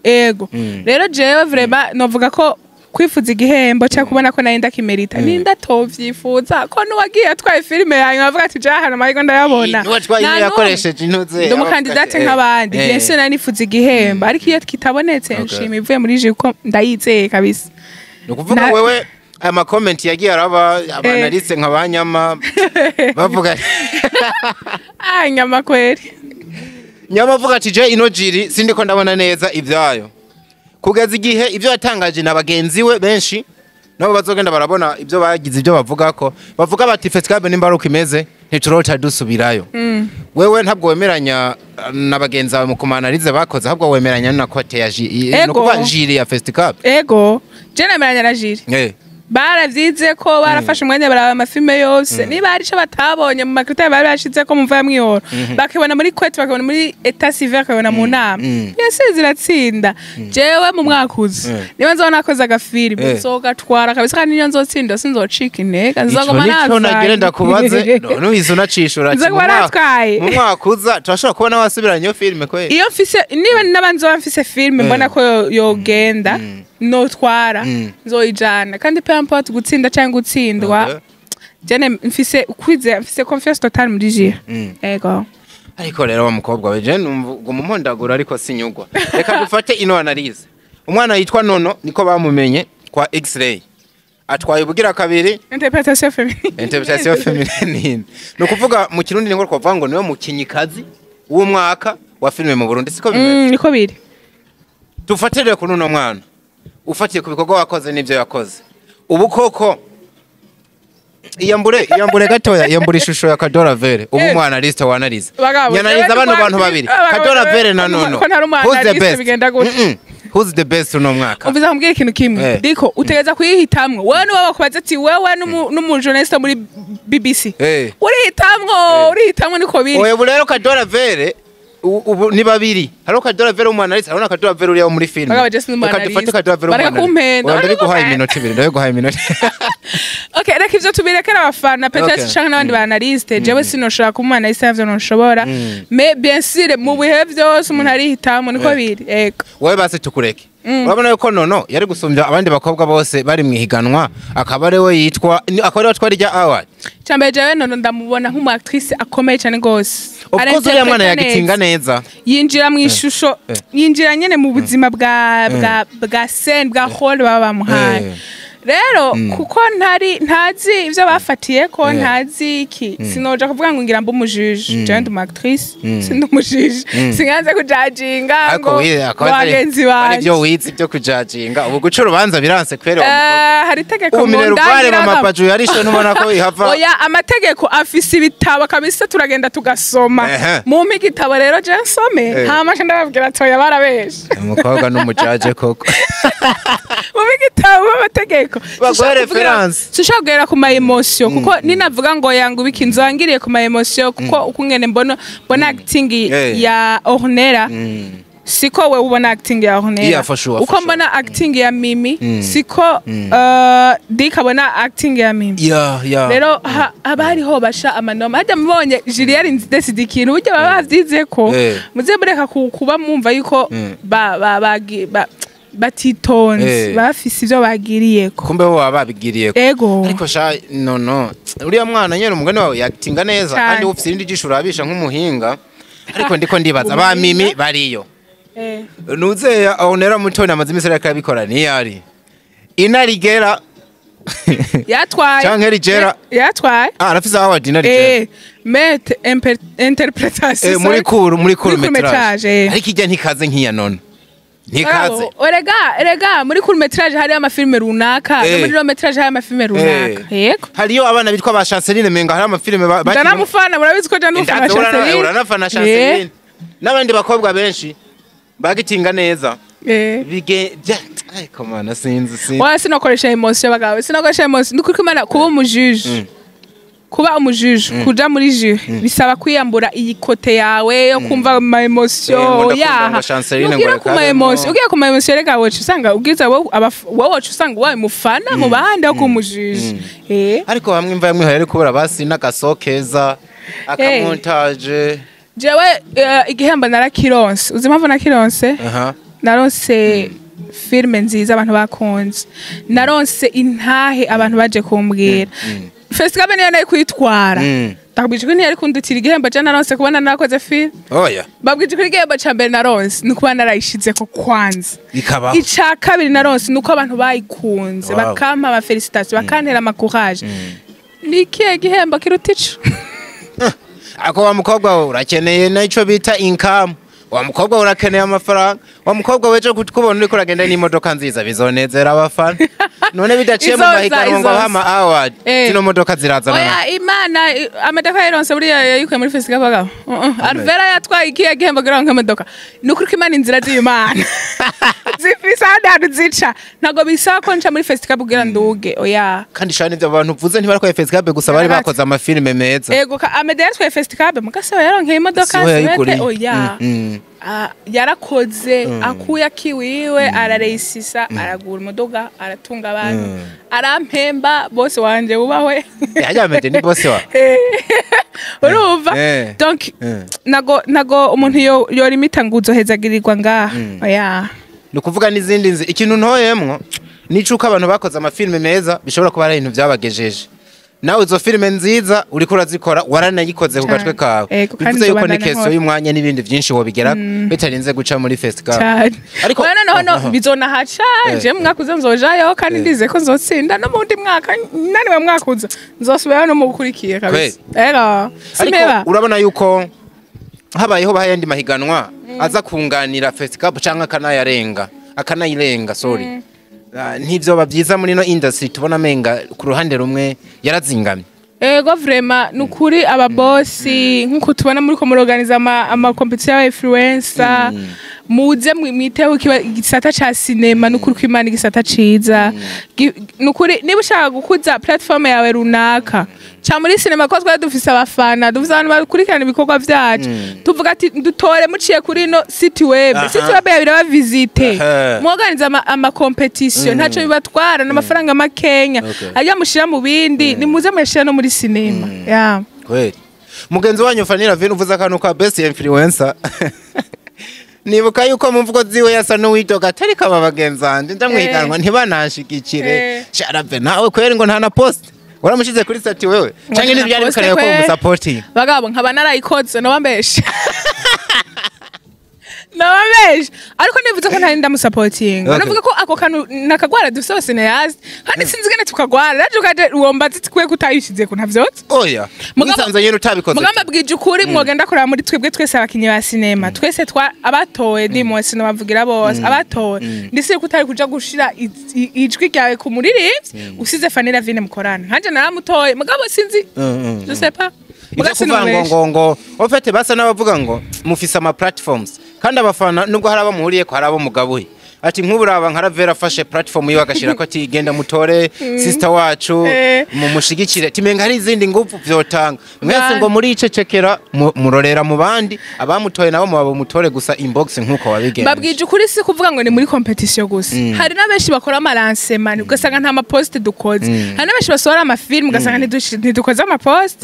Ego. Rero jewe vraiment novuga ko kwifuza igihembo cyangwa kubona ko nari ndakimerita, ninda tovyifuza ko nuwagiye atwaye filime yanyu avuga ati jaha hano amahirwe ndayabona. N'uwatwaye Nta imwe n'umwe. yakoresheje intuze. Ndi umu candidate nk'abandi. Bien sûr nari nifuza igihembo, ariko iyo kitabonetse nshima ivuye muri jury kuko ndayizeye kabisa. Ni ukuvuga wewe aya ma comments yagiye araba aba analystes nka ba Nyama bavuga Ah, Nyama kweri. Nyama avuga ati je ino jury sindiko ndabona neza ibyayo, kugeza igihe ibyo yatangaje na bagenzi we benshi nabo bazogenda barabona ibyo bagize, ibyo bavuga ko bavuga bati Festicab nimba ari uko imeze ntiturota dusubirayo. Wewe ntabwo wemeranya na bagenzi bawe mu kuma analyse bakoze, ahubwo wemeranya na côté ya jury, Ego. no kuva jury ya Festicab. Ego, je nemeranya na jury. Baravyize ko barafashe umwanya baraba ama films yose. Niba hari ico batabonye mu ma critères bari bashize ko mumva ya Mwihoro, bakibona muri Kwetu, bakibona muri État civil, bakibona mu nama, yese ziratsinda. Jewe mu mwaka uza, niba nzoba nakoze aga film, nzogatwara kabisa, kandi niyo nzotsinda sinzocika intege, Ico nzoguma nico nagire nazanye. ndakubaze. None uhise unacishura ati Nzoba natwaye. Mu mwaka uza turashobora kubona wasubiranye iyo filime kweli? Iyo mfise, niba naba nzoba mfise filime mbona ko yogenda notwara, nzoyijana. Kandi peu importe gutsinda cyangwa gutsindwa, jene mfise ukwizera, mfise confiance totale muri jury. Ego. Ariko rero wa mukobwa we, je numva ngo mumondagura ariko sinyugwa. Reka dufate ino analyse. Umwana yitwa Nono, niko bamumenye kwa X-ray, atwaye ubugira kabiri Interprétation féminine. Interprétation féminine, ni ukuvuga mu Kirundi niko twavuga ngo niwe mukinyikazi w'umwaka wa filime mu Burundi, siko bimeze? Niko biri. Dufatire kuri uno mwana, ufatiye ku bikorwa wakoze n'ibyo yakoze ubu koko, iyambure, iyambure gatoya, iyambure ishusho ya Kadora Vere ubu. Umu analyste wa analyse Bagabo, nyanaliza jewe bano bantu babiri, abagabo, Kadora Vere na ko Nono. ko ntari umu Who's the analyste, best? bigenda gute? Who's the best uno mwaka? Umviza nkubwire ikintu kimwe. Diko utegereza kuyihitamwo wewe. Niwe bakubaza ati wewe n'umu journaliste muri BBC, urihitamwo, urihitamwo, niko biri. Oya, ubu rero Kadora Vere ubu ni babiri: hariho Kadora Vere w'umu analyste, hariho na Kadora Vere uriya wo muri filime. Bagabo, je sindi umu Reka dufate analyste. Kadora Vere Bareka w'umu analyste. kumpenda. Oya, Bareka ndabiguhaye kumpenda. iminota 2, ndabiguhaye iminota. Okay, reka ivyo tubirekera abafana peut-être canke n'abandi ba analyste. Jewe sinoshobora kuba umu analyste, navyo ntushobora. Mais bien sûr mu bihe vyose umuntu arihitamwo, niko biri. Ego. Wowe basi tukureke. Urabona yuko Nono yari gusumbya abandi bakobwa bose bari mu ihiganwa, akaba ari we yitwa akaba ari we atwara irya award? Icambere, jewe nono ndamubona nk'umu actrice akomeye cyane gose. Of course, uriya mwana Arinterpreta yagitinga neza. neza. Yinjira mu ishusho, yinjira nyene mu buzima bwa scène, bwa rôle baba bamuhaye. Rero kuko ntari ntazi ivyo bafatiye ko, ntazi iki, sinoja kuvuga ngo ngira mbe umujuge. Jewe ndi umu actrice, sindi umujuge, singanze kujajinga Ariko ngo wize ngo bagenzi ari banje. byo wize byo kujajinga, ubu guca urubanza biranse kwere wa mukobwa. Hari itegeko Ubu mu minerval ndangira. Mama Paju yarishe, ntubona ko ihava? Oya, amategeko afise ibitabo kabisa, turagenda tugasoma. Mumpe igitabo rero je nsome, hama nca ndababwira ati oya, barabeshe. Umukobwa n'umujaje koko. Mumpe igitabo amategeko. Baguhe Sinshobora kuvugira- reference. Sinshobora kugera ku ma émotion, kuko ninavuga ngo yanga ubiki, nzangiriye ku ma émotion, kuko ukungene mbona acting ya Ornella siko we ubona acting ya Ornella. Yeah, for sure, for Uko sure. mbona acting ya Mimi siko Dick abona acting ya Mimi. Rero haba hariho basha amanoma hajya mubonye Julien décide ikintu, burya baba bavyize ko muze mureka kuba mwumva yuko batitonze, bafise ivyo bagiriyeko. Kumbe bo baba babigiriye. Ego. Ariko sha, no uriya mwana nyene, umugani wawe, yakitinga neza. Cane. Kandi ufise irindi jisho urabisha nk'umuhinga, ariko ndiko ndibaza ba Mimi bariyo. Nuzeya Onera Mutoni amaze iminsi ariko arabikora, niyari inarigera. Yatwaye. Canke Rigera. Yatwaye. Ah, arafise award inarigera. Mais interpretation. Muri court, muri court Muri métrage. métrage. Ariko ijya ntikaze nk'iya none, ntikaze. Bravo. Erega muri court métrage hariyo amafilme runaka, no muri long métrage hariyo amafilme runaka, yego. Hariyo abana bitwa ba Chanceline, menga hari amafilme Ndanamufana, murabizi ko jya ndamufana. Ndazi, Chanceline. uranafana Chanceline n'abandi bakobwa benshi bagitinga neza. Bige ariko mana, sinzi, sinzi. Oya, sinokoresha émotion, bagabo, sinokoresha émotion. Nukuri ko Imana, kuba umujuge, kuba umujuge, kuja muri jury bisaba kwiyambura iyi côté yawe yo kumva ama Eh, ngo émotion. ndakunda Yaha. ngo Chanceline ngo Nugira ku ma reka émotion, ugiye ku ma émotion, reka woca usanga ubwiza wowe wowe woca usanga wabaye umufana mu bandi aho kuba umujuge. Ariko bamwe imva yamwe hari kubura basi n'agaso keza, akamontage. Jewe igihembo narakironse. Uzi impamvu nakironse? Aha. Naronse filime nziza abantu bakunze, naronse intahe abantu baje kumbwira. Festival niyo nari kuyitwara. Ndakubwije ko ntiyari kundutira igihembo je naronse kubona narakoze filime. Oya. Babwije ko igihembo ca mbere naronse ni ukuba narayishizeko kwanza. Ikabaho. Ica kabiri naronse ni uko abantu bayikunze, bakampa ama félicitations, bakantera ama courage. Ni ikihe gihembo kiruta ico? Ako wa mukobwa we, urakeneye n'ico bita income. Wa mukobwa we, urakeneye amafaranga. Wa mukobwa weje kutubona uriko uragenda n'imodoka nziza bizonezera abafana. None bidaciye mu Izoza, mahiganwa ngo izoza. bahama award, zino modoka zirazana. Oya, Imana, amadoka yaronse buriya yayikuye muri festival, bagabo. Alvera yatwaye ikihe gihembo kugira ngo imodoka? Ni ukuri ko Imana, inzira z'Imana zifise ahandi hantu zica, ntabwo bisaba ko nca muri festival kugira nduge, oya. Kandi shani, ivyo abantu uvuze ntibarakwaye festival gusa, bari Naragati. bakoze amafilime meza. Ego, Amede yatwaye festival, mugase yaronkeye imodoka. Siwe Siwete, yayiguriye. oya. Ah, yarakoze akuye akiwiwe, arareyisisa, aragura imodoka, aratunga abantu, arampemba, bose wanje wubahwe. Harya Amede ni boss wa Urumva? Donc nago umuntu yorimita ngo uzohezagirirwa ngaha, oya. Ni ukuvuga n'izindi nzi ikintu ntoyemwo nico uko abantu bakoze amafilime meza bishobora kuba ari ibintu byabagejeje. Nawe izo filime nziza uriko urazikora, waranayikoze ku gatwe kawe. Ego, kandi Bivuze yuko ni nzobandanya question nkora. y'umwanya n'ibindi byinshi wobigera bitarinze guca muri festival. Cyane. Ariko Oya, noneho no Aha. bizonahaca. Je mu mwaka uza nzojayo, kandi ndize ko nzotsinda. No mu wundi mwaka, naniwe mwaka uza nzosubirayo, no mu gukurikiye kabisa. Ego. Ariko simpeba. urabona yuko habayeho ayandi mahiganwa aza kunganira festival canke akanayarenga, akanayirenga, sorry. Ah, ntivyoba byiza muri no industry tubona amenga ku ruhande rumwe yarazingamye? Ego, vraiment, ni ukuri, ababosi, nk'uko tubona muri ko murorganiza ama compétition y'aba influencer, muze mwiteho igisata ca sinema. Ni ukuri ko Imana, igisata ciza. Ni ukuri, niba ushaka gukuza platform yawe runaka, ca muri sinema, ko twari dufise abafana, dufise abantu bakurikirana ibikorwa vyacu, tuvuga ati dutore muciye kuri ino site web. Site web yawe iraba visite. Mworganiza ama compétition, ntaco bibatwara, n'amafaranga makenya. Ajya mushira mu bindi, nimuze muyashira no muri sinema, yeah. Kweli, mugenzi wanyu Fanny Lavine, uvuze akantu ka best influencer, nibuka yuko mu mvugo ziwe yasa n'uwidoga, atari kaba bagenzi banje ndamwiganwa ntibananshigikire. Sharave nawe kweri ngo nta na post Waramushize kuri statut wewe canke ntibyari bikenewe ko umusapotinga? Bagabo, nkaba narayikoze, noba mbeshe, noba mbeshe, ariko nivuze ko ntari ndamusapotinga. Navuga ko ako kantu nakagwara dufise aba cinéastes, kandi sinzi ingene tukagwara. Naje ukaje wombaza ati kwe kutayishize ko ntavyotse. Oya, mwisanze nyene utabikoze. Mugamba bwije ukuri, mwogenda kuraba muri twebwe twese abakinyi ba sinema, twese twa abatowe, ndimo sinabavugira bose, abatowe, ndisi ko utari kuja gushira ijwi ryawe ku muririmbyi usize Fanny Lavine mukorana. Nkanje naramutoye, mugabo sinzi, je sais pas. Ibyo Mugabo kuvuga ngo sinubeshe. ngo en fait basa n'abavuga ngo mufise ama platforms, kandi abafana nubwo hari abo muhuriye ko hari abo mugabuye, ati nk'ubu uraba nka Ravera afashe platform yiwe agashira ko ati genda mutore sister wacu, mumushigikire, timenga hari izindi nguvu vyotanga mwese ngo muricecekera, murorera mu bandi abamutoye nabo mubaba mutore gusa inbox nkuko wabigenje. Babwije ukuri, si kuvuga ngo ni muri compétition gusa, hari n'abenshi bakora ama lancement ugasanga nta ma post dukoze, hari n'abenshi basohora ama film ugasanga ntidukoze ama post.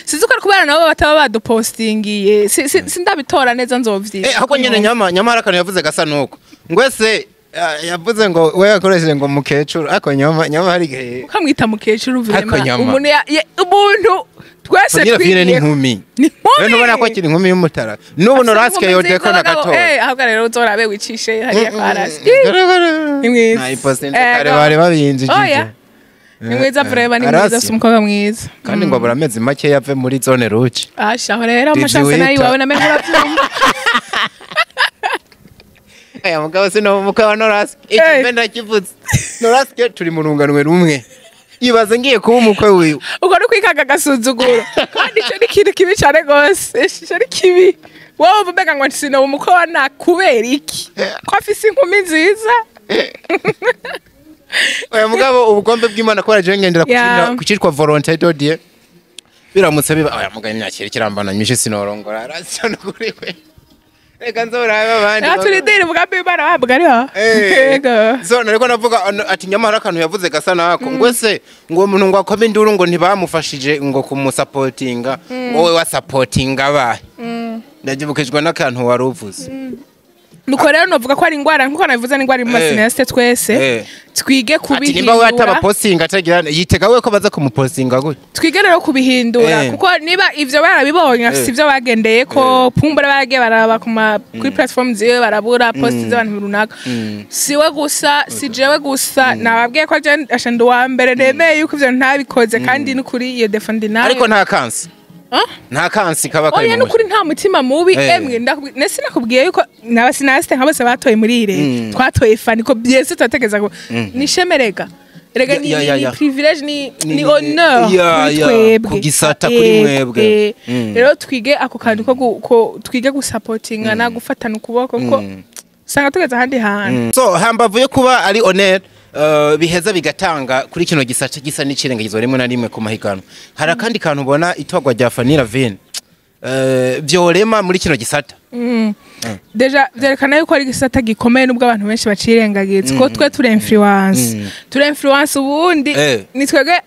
Sinzi ko ari kubera nabo bataba badupostingiye. Sindabitora neza, nzovyiga. Ahubwo nyene nyama hari akantu yavuze gasa nuko ngwese, yavuze ngo we yakoresheje ngo mukecuru, ariko nyama hari igihe ukamwita mukecuru. Ariko Vraiment, nyama. umuntu umuntu twese Fanny Lavine ni twigiye inkumi. Ni inkumi. Rero ntubona ko akiri inkumi y'umutara n'ubu Norasike yodeko na gatoya. Ahubwo rero uzorabe wicishe hariya kwa Rasi. Ni mwiza. Nayipostinze kare, bari babinjijije. Oya, ni mwiza vraiment, ni mwiza. Arasi. Afise umukobwa mwiza. Kandi ngo abura amezi make yave muri zone rouge. Asha, aho rero amashanse Did you nayo eat? iwawe namenye uravyumva. Aya mugabo sino umukwe wa Norasike. Iki ndakivuze, Norasike turi mu runganwe rumwe, ibaze ngiye kuba umukwe wiwe. Uko ni kwikanga agasuzuguro, kandi ico ni ikintu kibi cane gose. Ico ni kibi. Wowe wumva umenga ngo sinoba umukwe wa na kubera iki, ko afise inkumi nziza. Oya, mugabo ubugombe bw'Imana kubera jewe ngendera ku citwa volonté de Dieu, biramutse biba, oya mugabo, imyaka kirambana myinshi sinorongora arasa no kuri we, reka nzorabe abandi. Reka turindire umugambi w'Imana wahabwa ariho. Yego. So nariko navuga ati nyamara akantu yavuze gasa nako ngwese ngo umuntu ngo akome induru ngo ntibamufashije ngo kumusapotinga, wowe wasapotinga abahe? Ndabyibukijwe n'akantu wari uvuze. Nuko rero novuga ko ari ingwara, nkuko nabivuze, ni ingwara iri mu Eh. ma cinéastes twese. Twige Ati nimba we kubihindura. atabapostinga atagira, yitega we ko baza kumupostinga gute? Twige rero kubihindura, kuko niba ivyo barabibonye, bafise ivyo bagendeye ko pumbura baragiye baraba kuri platform ziwe, barabura post z'abantu runaka. Si we gusa, si jewe gusa, nababwiye ko je asha ndi uwa mbere nemeye yuko ivyo ntabikoze, kandi n'ukuri iyo défaut ndi nayo. Ariko nta kansi Ah? nta kansi kaba kari Oya, mu n'ukuri nta mutima mubi. Emwe, nese nakubwiye yuko n'aba cinéastes nka bose batoye muri ire twatoye Fani ko byese turategeza ko ni ishemerega rega ni Ya, ni privilège, ni ni honneur kuri twebwe. Ku gisata, kuri mwebwe. Rero twige ako kantu ko twige gusapotingana, gufatana ukuboko, ko usanga tugeze ahandi hantu. So hambavu yo kuba ari honneur, biheza bigatanga kuri kino gisata gisa n'ikirengagizo rimwe na rimwe ku mahiganwa, hari akandi kantu ubona itogwa rya Fanny Lavine vyorema muri kino gisata? Déjà vyerekana yuko ari igisata gikomeye, nubwo abantu benshi bacirengagiza, ko twe turi influence, turi influence ubundi. Ni twebwe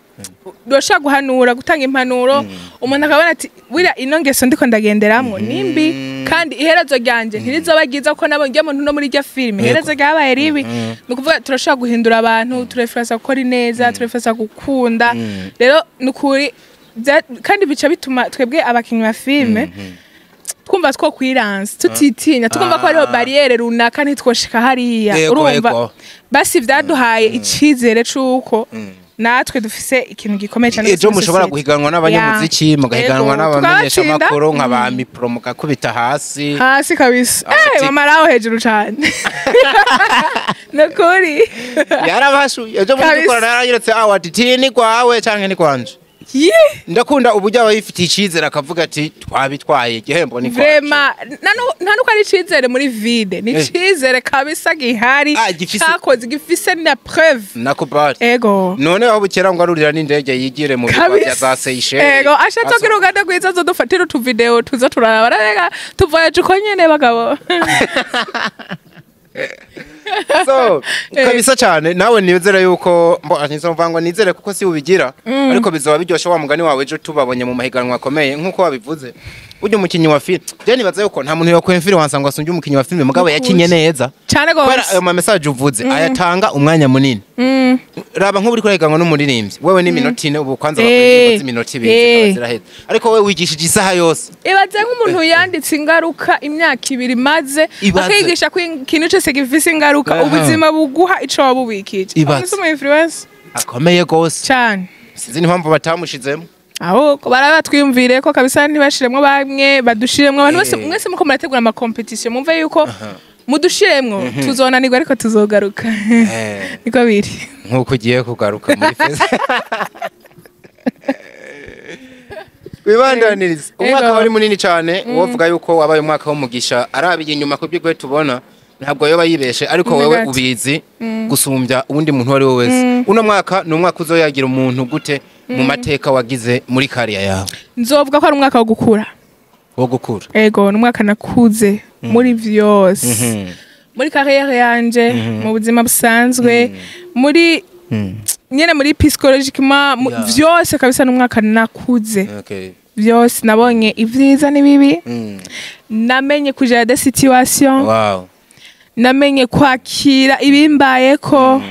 dushobora guhanura, gutanga impanuro, umuntu akabona ati buriya ino ngeso ndiko ndagenderamwo nimbi, kandi iherezo ryanje ntirizoba ryiza, kuko nabo njya muntu no muri irya filime iherezo ryabaye ribi. Ni ukuvuga turashobora guhindura abantu, turefurasa gukora ineza, turefurasa gukunda. Rero ni ukuri kandi bica bituma twebwe abakinnyi ba filime twumva two kwiransa tutitinya, twumva ko hariho barrière runaka ntitwoshika hariya. Urumva, basi vyaduhaye icizere c'uko natwe dufise ikintu gikomeye cyane Ejo muri mushobora société. guhiganwa n'abanyamuziki, mugahiganwa Yego, n'abamenyeshamakuru tukabatsinda. nka ba mipro, mugakubita hasi. Hasi kabisa. Mama raho hejuru cyane, nukuri. Yarabashuye ejo muri Kabisa. dukorana, yaranyeretse award ati ni kwawe canke ni kwanje. Ndakunda uburyo aba yifitiye icizere, akavuga ati twabitwaye, igihembo ni kwacu. Vraiment, nta nuko ari icizere muri vide, ni icizere kabisa gihari. Ah, gifise- Cakoze, gifise na preuve. Nakubali. Ego. None aho bukera ngo arurira n'indege yigire mu birwa bya za Seychelles. Ego, ashatse kugira uruganda rwiza azodufatira utuvideo tuza turaraba, rega tuvoyaje uko nyene bagabo. So kabisa cyane, nawe nizere yuko nizomva ngo nizere kuko si ubigira, ariko bizoba biryoshe wa mugani wawe ejo tubabonye mu mahiganwa akomeye nkuko wabivuze. Burya umukinyi wa filime, je nibaza yuko nta muntu yokwemfira ngo asumbye umukinyi wa filime, mugabo yakinye neza Cane kubera gose. ayo ma message uvuze ayatanga umwanya munini. Raba nk'ubu uriko urahiganwa n'umuririmbyi, wewe n'iminota 4, ubu kwanza bakora indirimbo z'iminota 2 zikaba ziraheze, ariko wewe wigishije isaha yose. Ibaze nk'umuntu yanditse ingaruka imyaka 2 maze Ibaze. akigisha ko ikintu cyose gifise ingaruka, ubuzima buguha ico wabubikije. Ibaze. Umuntu influence akomeye gose. Cane. Sinzi n'impamvu batamushizemo. Aho baraba twiyumvire ko kabisa ntibashiremwo bamwe, badushiremwo abantu bose. Mwese muko murategura ama competition, mumve yuko mudushiremwo tuzonanirwa, ariko tuzogaruka. Niko biri. Nk'uko ugiye kugaruka muri feza wibandaniriza umwaka wari munini cyane, wovuga yuko wabaye umwaka w'umugisha. Arabiye inyuma ku byo tubona, ntabwo yoba yibeshe, ariko wewe Gato. ubizi gusumbya uwundi muntu uwo ari we wese. Uno mwaka ni umwaka uzoyagira umuntu gute mu mateka wagize muri kariya yawe? Nzovuga ko ari umwaka wo gukura. Wo gukura. Ego, ni umwaka nakuze muri vyose, muri carrière yanje, mu buzima busanzwe, muri nyene, muri psychologiquement, vyose kabisa. Ni umwaka nakuze vyose, nabonye ivyiza n'ibibi, namenye kujera des situations, namenye kwakira ibimbayeko,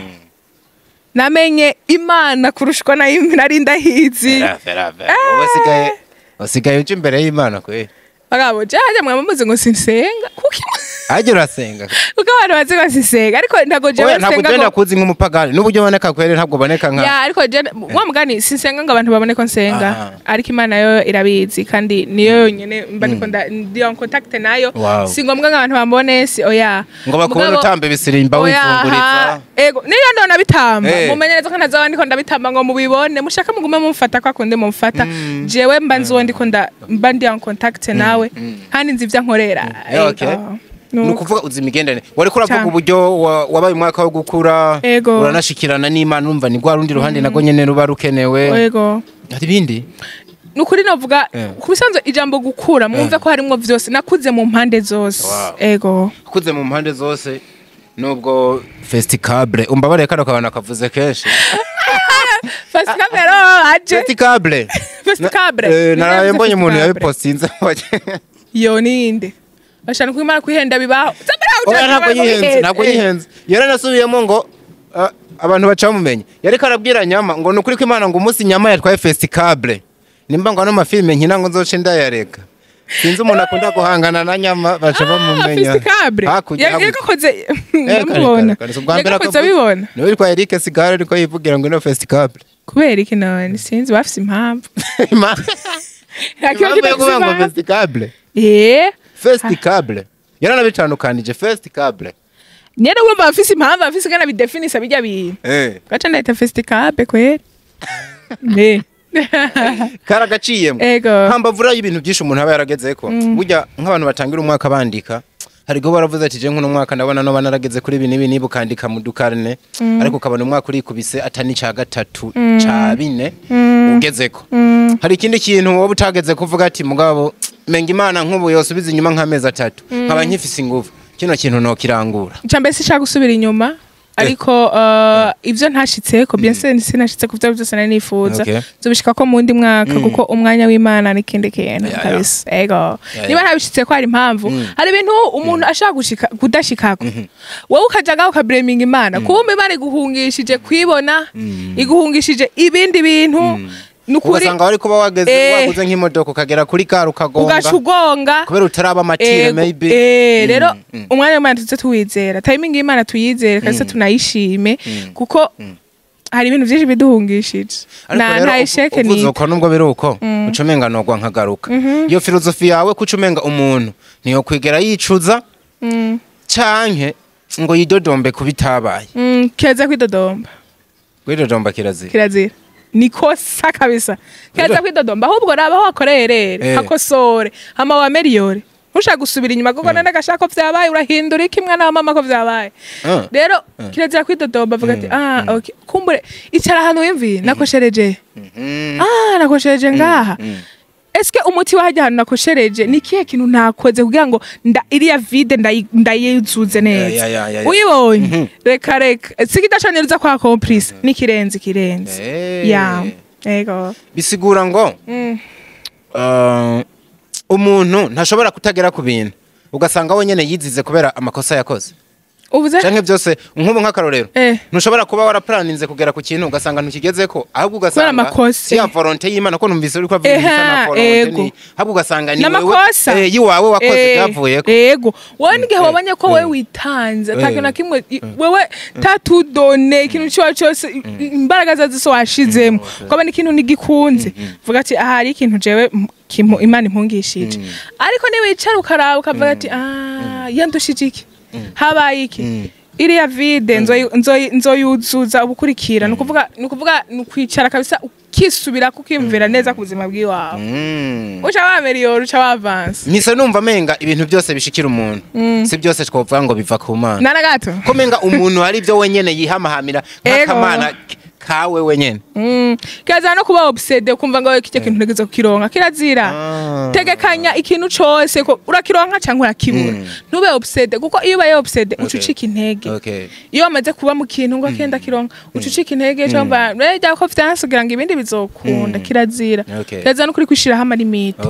namenye Imana kurushwa na nari ndahizi. Vera, vera. Wowe usigaye uja imbere y'Imana kwe? Bagabo, jaje mwaba muzi ngo sinsenga kuki? Ajya urasenga. Kuko abantu bazi ngo sinsenga, ariko ntago jewe Oya, ntabwo nsenga ugenda ngo kuzi nk'umupagani n'uburyo uboneka kwere, ntabwo uboneka nka Ya, ariko je wa mugani sinsenga ngo abantu babone ko nsenga, ariko Imana yo irabizi, kandi niyo yonyene mba ndiko ndi en contact nayo. Si ngombwa ngo abantu bambone, si oya. Ngo bakubone utamba ibisirimba, Oya, wifunguriza. ha, ego, niyo ndona bitamba, mumenye neza ko ntazaba ndiko ndabitamba ngo mubibone. Mushaka mugume mumfata kwa kundi mumfata. Jewe mba nzi uwo ndiko mba ndi en contact nawe, kandi nzi ivyo ankorera. Ego. Ni Nuko. ukuvuga uzi imigenderanire. Wariko uravuga Cane. uburyo wabaye umwaka wo gukura, uranashikirana n'Imana, urumva ni rwa rundi ruhande nago nyene ruba rukenewe. Ego. Hari ibindi? Nukuri novuga ku bisanzwe ijambo gukura, mwumve ko harimwo vyose, nakuze mu mpande zose. Ego. Ukuze mu mpande zose, nubwo festicable, umbabarire, kano kabana kavuze kenshi. Festicable aje. Festicable. Festicable. Naraye mbonye umuntu Festicable. yabipostinze. Yo ninde bashana kwimara kwihenda bibaho. Oya, ntabwo yihenze, ntabwo yihenze. Yaranasubiyemo ngo abantu baca bamumenye. Yariko arabwira Nyama ngo ni ukuri ko Imana, ngo umunsi Nyama yatwaye festicable, nimba ngo ano mafilime nkina ngo nzoce ndayareka. Sinzi umuntu akunda guhangana na Nyama, baca bamumenya. Festicable. Hakurya, hakurya. Yagakoze Kare, ndamubona. kare, kare. Si ubwa mbere Yagakoze akavuze. abibona. Niwe witwa Eric Sigare ariko yivugira ngo ino festicable. Kubera iki none? Sinzi, bafise impamvu. Impamvu Nta kiba yo kidafise kuvuga ngo impamvu. festicable. Festicable. Yaranabitandukanije, festicable. Nyene wumva bafise impamvu, bafise ingene bidefinisa bijya bintu. Gaca ndahita festicable kweri. Karagaciyemo. Ego. Hambavura y'ibintu byinshi umuntu aba yaragezeko, burya nk'abantu batangira umwaka bandika, hari ubwo baravuze ati je nk'uno mwaka ndabona noba narageze kuri ibi n'ibi n'ibi, ukandika mu dukarne, ariko ukabona umwaka urikubise atani ca gatatu ca bine ugezeko. Hari ikindi kintu wowe utageze kuvuga ati mugabo menga Imana nk'ubu yosubiza inyuma nk'amezi 3 nkaba nkifise inguvu, kino kintu nokirangura? Nca mbese nshaka gusubira inyuma, ariko ivyo ntashitseko, bien sûr sinashitse ku vyo byose nari nifuza, nzobishika ko mu wundi mwaka, kuko umwanya w'Imana ni kindi kintu kabisa. Ego, niba ntabishitse ko hari impamvu. Hari ibintu umuntu ashaka gushika kudashikako, wowe ukaja ngaho ukablaminga Imana, kumbe Imana iguhungishije kwibona, iguhungishije ibindi bintu. Nukuri Ugasanga wari kuba wageze waguze nk'imodoka, ukagera kuri gare ukagonga, ugaca ugonga kubera utaraba mature. Ego, Maybe. rero umwanya w'Imana tuze tuwizera, timing y'Imana tuyizere kabisa, tunayishime, kuko hari ibintu byinshi biduhungishije. Ariko Na rero nta échec uvuze ni uko, nubwo biri uko, uca umenga nogwa nkagaruka iyo filozofi yawe, ko uca umenga umuntu ntiyokwigera yicuza canke ngo yidodombe ku bitabaye. Keza kwidodomba. Kwidodomba kirazira. Kirazira, ni kosa kabisa. Keza kwidodomba, ahubwo raba aho wakoreye rero, hakosore hama waméliore. Ntushaka gusubira inyuma, kuko none agashaka ko vyabaye urahindura iki, mwana wa mama, ko vyabaye? Rero kirazira kwidodomba. Avuga ati ah okay, kumbure icara ahantu wimviye, nakoshereje, ah nakoshereje ngaha, eske umuti wahajya ahantu nakoshereje ni kihe kintu ntakoze kugira ngo nda iriya vide ndayuzuze neza? Ya. Uyibonye, reka reka, sikidashongereza kwa complice nikirenze kirenze. Ya, ego. Bisigura ngo Umuntu ntashobora kutagera ku bintu, ugasanga we nyene yizize kubera amakosa yakoze. Ubuze? Canke byose, nk'ubu nk'akarorero, Eh. ntushobora kuba waraplaninze kugera ku kintu, ugasanga ntukigezeko, ahubwo ugasanga Kubera amakosa. si ya volonté y'Imana, ko numvise uriko avuga ibisa na Eha, volonté, ego. ni ahubwo ugasanga ni wewe N'amakosa. Yiwawe wakoze, Eh, byavuyeko. Ego, wowe n'igihe wabonye ko wewe witanze, ata kintu na kimwe, wewe tatudone ikintu ciwawe cose, imbaraga zawe zose washizemo, ukabona ikintu ntigikunze, vuga ati: "Aha hari ikintu jewe Imana impungishije." Ariko niwicara ukaraba, ukavuga ati: "Ah, yandushije iki? Habaye iki? Iriya vide nzoyuzuza ubukurikira." Ni ukuvuga ni ukwicara kabisa, ukisubira, ukiyumvira neza ku buzima bw'iwawe, uca wameriyora, uca wavansa. Mise numva menga ibintu byose bishikira umuntu, si byose twovuga ngo biva ku Mana. Nana gato. Ko menga umuntu hari ibyo wenyene yihamahamira Ego. nk'akamana kawe wenyene. Kirazira no kuba obsédé, ukumva ngo kijya kintu ntegeze kukironka. Kirazira. Tegekanya ikintu cose ko urakironka cyangwa urakibura. Ntube obsédé, kuko iyo ubaye obsédé uca ucika intege. Iyo wamaze kuba mu kintu ngo akenda kironka, uca ucika intege, cyangwa rero ko vyanse kugira ngo ibindi bizokunda. Kirazira. Kirazira no kuri kwishiraho ama limites.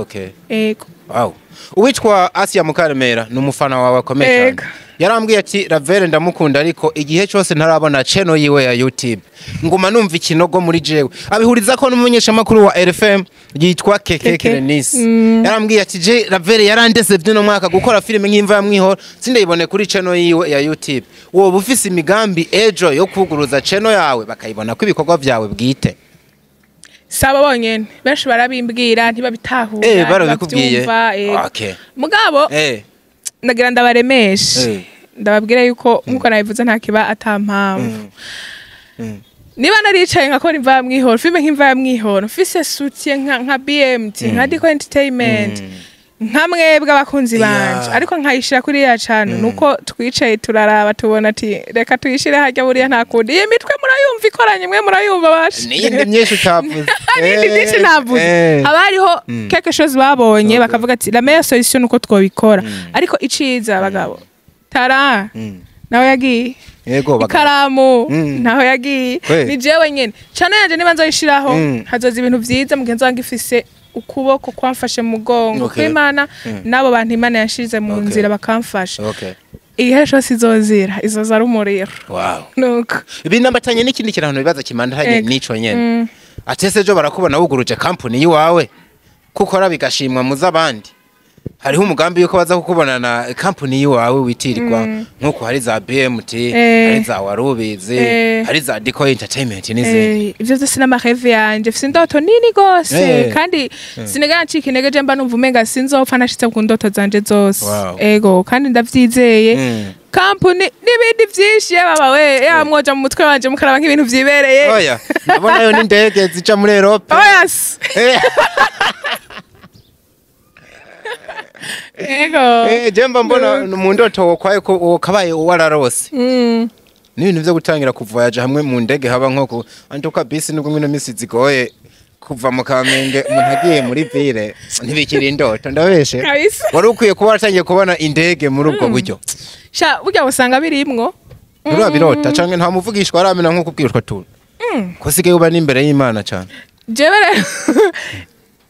Ego. Wow. Uwitwa Asia Mukaremera ni umufana wawe akomeye cyane. Ego. Yarambwiye ati: "Ravere ndamukunda, ariko igihe cyose ntarabona channel yiwe ya YouTube nguma numva ikinogo muri jewe." Abihuriza ko n'umumenyeshamakuru wa RFM yitwa Keke. Keke. Kerenisi yarambwiye ati: "Je Ravere yarandese by'uno mwaka gukora filime nk'imva ya mwihoro, sindayibone kuri channel yiwe ya YouTube." Woba ufise imigambi ejo yo kuguruza channel yawe, bakayibona ko ibikorwa byawe bwite? Saba bonyene, benshi barabimbwira, ntibabitahura. Barabikubwiye? Ntibavyumva, ego. Mugabo ndagira ndabaremeshe, ndababwira yuko nkuko nabivuze, nta kiba ata mpamvu. Niba naricaye nkakora Imva ya Mwihoro, filime nk'Imva ya Mwihoro, mfise soutien nka BMT, nka Dico Entertainment, nka mwebwe abakunzi banje, ariko nkayishira kuri ya cano, nuko twicaye turaraba, tubona ati: "Reka tuyishire harya, buriya nta kundi." Iyi mitwe murayumva ikoranye, mwe murayumva bashe. N'iyindi myinshi utavuze. N'ibindi byinshi navuze. Haba hariho quelque chose babonye, bakavuga ati: "La meilleure solution nuko twobikora." Ariko iciza, abagabo tara nawe yagiye, Yego bagabo. ikaramu ntaho yagiye. Kweli. Ni jewe nyene cano yanje, niba nzoyishiraho, hazoza ibintu vyiza. Mugenzi wanjye ifise ukuboko kwamfashe mu mugongo kw'Imana, n'abo bantu Imana yashize mu nzira bakamfasha. Igihe cose izozira, izoza ari umuriro. Nuko. Binambatanye n'ikindi kintu, bibaza kimandanye Ego. n'ico nyene. Atese ejo barakubona wuguruje company yiwawe, kukora bigashimwa mu z'abandi, hariho umugambi yuko baza kukubona na company yiwawe witirirwa, nk'uko hari za BMT, hari za Warubizi, hari za Dico Entertainment n'izindi? Ivyo vyose n'ama rêves yanje. Mfise indoto nini gose, kandi sinigera ncika intege. Je mba numva umenga sinzopfa nashitse ku ndoto zanje zose. Ego, kandi ndavyizeye. Kampuni n'ibindi vyinshi, yaba we yaba mwoja mu mutwe wanje mukaraba nk'ibintu vyibereye. Oya, ndabonayo n'indege zica muri Europe. Oya se. Ego. Je mba mbona mu ndoto wokwaye ko wokabaye wararose n'ibintu vyo gutangira kuvoyaja hamwe mu ndege, haba nko ku antuka bisi, nubwo mwino misi zigoye kuva mu Kamenge umuntu agiye muri ville, ntibikiri indoto, ndabeshe? Kabisa. Wari ukwiye kuba waratangiye kubona indege muri ubwo buryo. Sha, burya usanga birimwo. Nturabirota canke nta muvugishwa aramena nko kubwira utwo tuntu, ko sigaye uba n'imbere y'Imana cane? Jewe rero,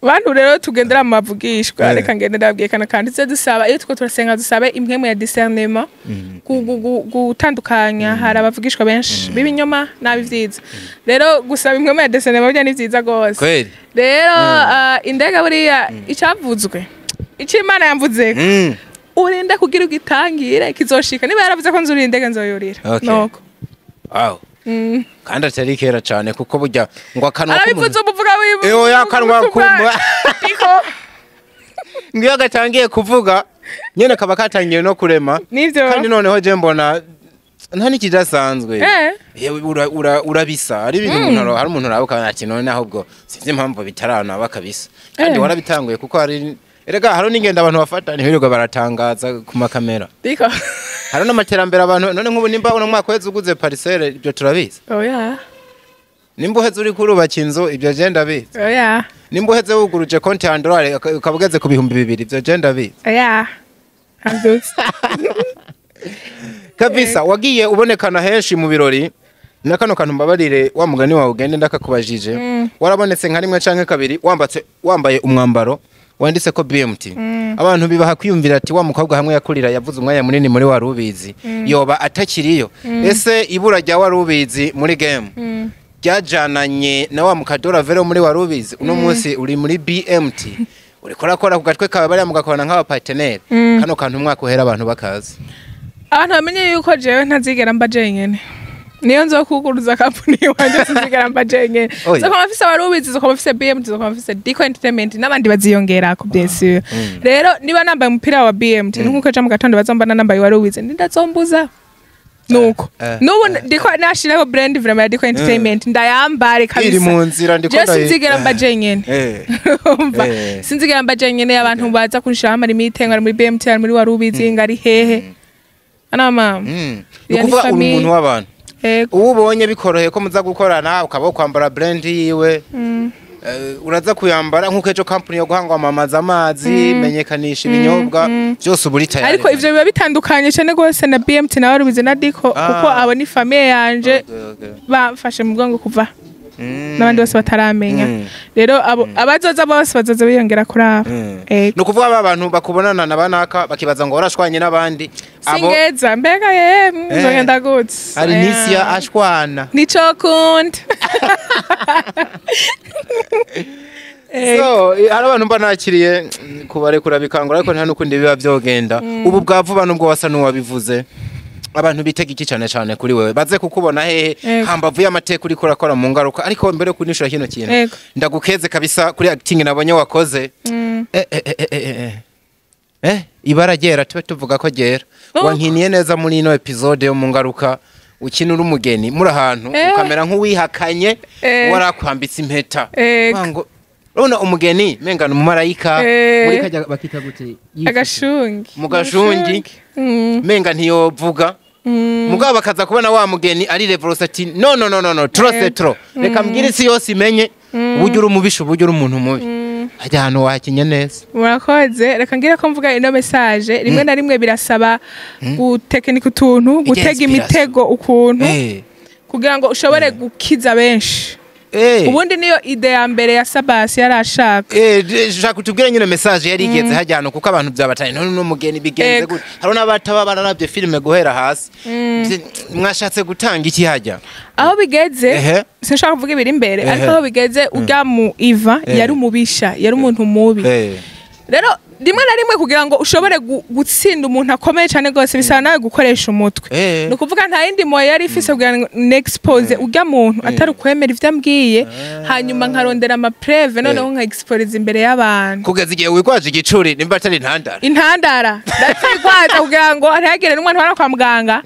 bantu rero tugendera mu mavugishwa, reka ngende ndababwiye kana kandi tuze dusaba, iyo tuko turasenga dusabe impwemu ya discernement, gutandukanya. Hari abavugishwa benshi b'ibinyoma n'ab'ivyiza. Rero gusaba impwemu ya discernement burya ni vyiza gose. Kweli. Rero indege buriya icavuzwe, ico Imana yamvuzeko, urinde kugira ugitangire, kizoshika. Niba yaravuze ko nzurira indege, nzoyurira. Nuko. Wow. Kandi atari kera cane, kuko burya ngo akanwa Arabivuze umuvuga wibu. Oya, akanwa Niko. ngo iyo gatangiye kuvuga nyene kaba katangiye no kurema. Nivyo. Kandi noneho je mbona nta n'ikidasanzwe. Yewe, urabisa ari ibintu umuntu hari umuntu araba ukabona ati: "None ahubwo sinzi impamvu bitaranaba kabisa." Kandi warabitanguye, kuko hari erega hari n'ingendo abantu bafata ntibirirwa baratangaza ku makamera. Niko. Hari n'amaterambere abantu, none nk'ubu nimba uno mwaka uheze uguze parcelle, ibyo turabizi. Oya. Nimba uheze uriko urubaka inzu, ibyo je ndabizi. Oya. Nimba uheze wuguruje konti ya dolari ukaba ugeze ku 2000, ibyo je ndabizi. Oya. Avyutse. Kabisa wagiye ubonekana henshi mu birori, na kano kantu mbabarire, wa mugani wawe ugende ndakakubajije, warabonetse nka rimwe canke kabiri wambatse, wambaye umwambaro Wanditse ko BMT, abantu bibaha kwiyumvira ati wa mukobwa hamwe yakurira, yavuze umwanya munini muri Warubizi, yoba atakiriyo. Ese ibura rya Warubizi muri game ryajananye na wa mukadora vero muri Warubizi? Uno munsi uri muri BMT, uriko urakora ku gatwe kawe, bariya mugakorana nk'aba partenaire. Kano kantu umwaka uhera abantu bakazi. Abantu bamenye yuko jewe ntazigera mba jenyene. Niyo nzokuguruza kampuni iwanje, sinzigera mba jenyene. Oya. Nzokoma mfise Warubizi, nzokoma mfise BMT, nzokoma mfise Dico Entertainment n'abandi baziyongerako, bien sûr. Rero niba nambaye umupira wa BMT, ni nkuko ejo mu gatondo bazombona nambaye Warubizi, ndazombuza nuko n'ubu ndiko nashiraho brand vraiment ya Dico Entertainment, ndayambare kabisa. Iri mu nzira, ndiko Jewe sinzigera mba jenyene. Umva, sinzigera mba jenyene. Abantu baza kunshiraho ama limite ngo ari muri BMT, ari muri Warubizi, ngo ari hehe, ana mama. Ni Ya, ni ukuvuga uri famille. umuntu w'abantu. Yego. Uwo ubonye bikoroheye ko muza gukorana, ukaba kwambara brand yiwe, uraza kuyambara, nk'uko ejo company yo guhangwa amamaza amazi, menyekanisha ibinyobwa byose, uba uri tayari. Ariko ivyo biba bitandukanye cyane rwose na BMT na Warubizi na Dico, kuko abo ni famille yanje, bamfashe mu bwongo kuva n'abandi bose bataramenya. Rero abo abazoza bose bazoza biyongera kuri abo. Ego. Ni ukuvuga ba bantu bakubonana na banaka bakibaza ngo warashwanye n'abandi abo. Singeza mbega ye nzogenda gute? Hari nisi ya ashwana. Nico kunda. So hari abantu mba nakiriye kubarekura bikangura, ariko nta n'ukundi biba byogenda. Ubu bwa vuba, nubwo wasa n'uwabivuze, abantu bitega iki cyane cyane kuri wewe? Baze kukubona hehe? Ego. Hambavu y'amateka uriko urakora mu ngaruka, ariko mbere yo kunishura kino kintu, Ego. ndagukeze kabisa kuri acting nabonye wakoze. Ibara ryera, tube tuvuga ko ryera. Oh. Wankiniye neza muri ino episode yo mu ngaruka, ukina uri umugeni muri ahantu, ukamera nk'uwihakanye warakwambitse impeta. Ego. Wango urabona umugeni menga ni umumarayika muri kajya bakita gute? Agashungi. Mu gashungi. Menga ntiyovuga, mugabo bakaza kubona wa mugeni ari revolose ati: "No, no, no, no, no, trop c'est trop, reka mbwire isi yose imenye uburyo uri umubisha, uburyo uri umuntu mubi." Hajya ahantu wakinye neza. Murakoze. Reka ngire ko mvuga ino message: rimwe na rimwe birasaba gutekinika utuntu, gutega inspiration. Imitego ukuntu kugira ngo ushobore gukiza benshi. Ubundi niyo idée ya mbere ya Sabasi yari ashaka. Shaka utubwire nyine message yari igeze hajya ahantu, kuko abantu byabatanye none n'umugeni bigenze Ego. gute? Hari n'abataba bararavye filime guhera hasi. Mwashatse gutanga iki hajya? Aho bigeze, sinshaka kuvuga ibiri imbere, ariko aho bigeze, urya mu Iva yari umubisha, yari umuntu mubi. Rero rimwe na rimwe kugira ngo ushobore gutsinda umuntu akomeye cyane rwose, bisaba nawe gukoresha umutwe. Ni ukuvuga nta yindi moyo yari ifise kugira ngo nexpose urya muntu atari ukwemera ivyo ambwiye, hanyuma nkarondera ama preuves, noneho nka expose imbere y'abantu. Kugeza igihe wigwaje igicuri, nimba atari intandara. Intandara ndavyigwaza kugira ngo ntihagire n'umwana uhora kwa muganga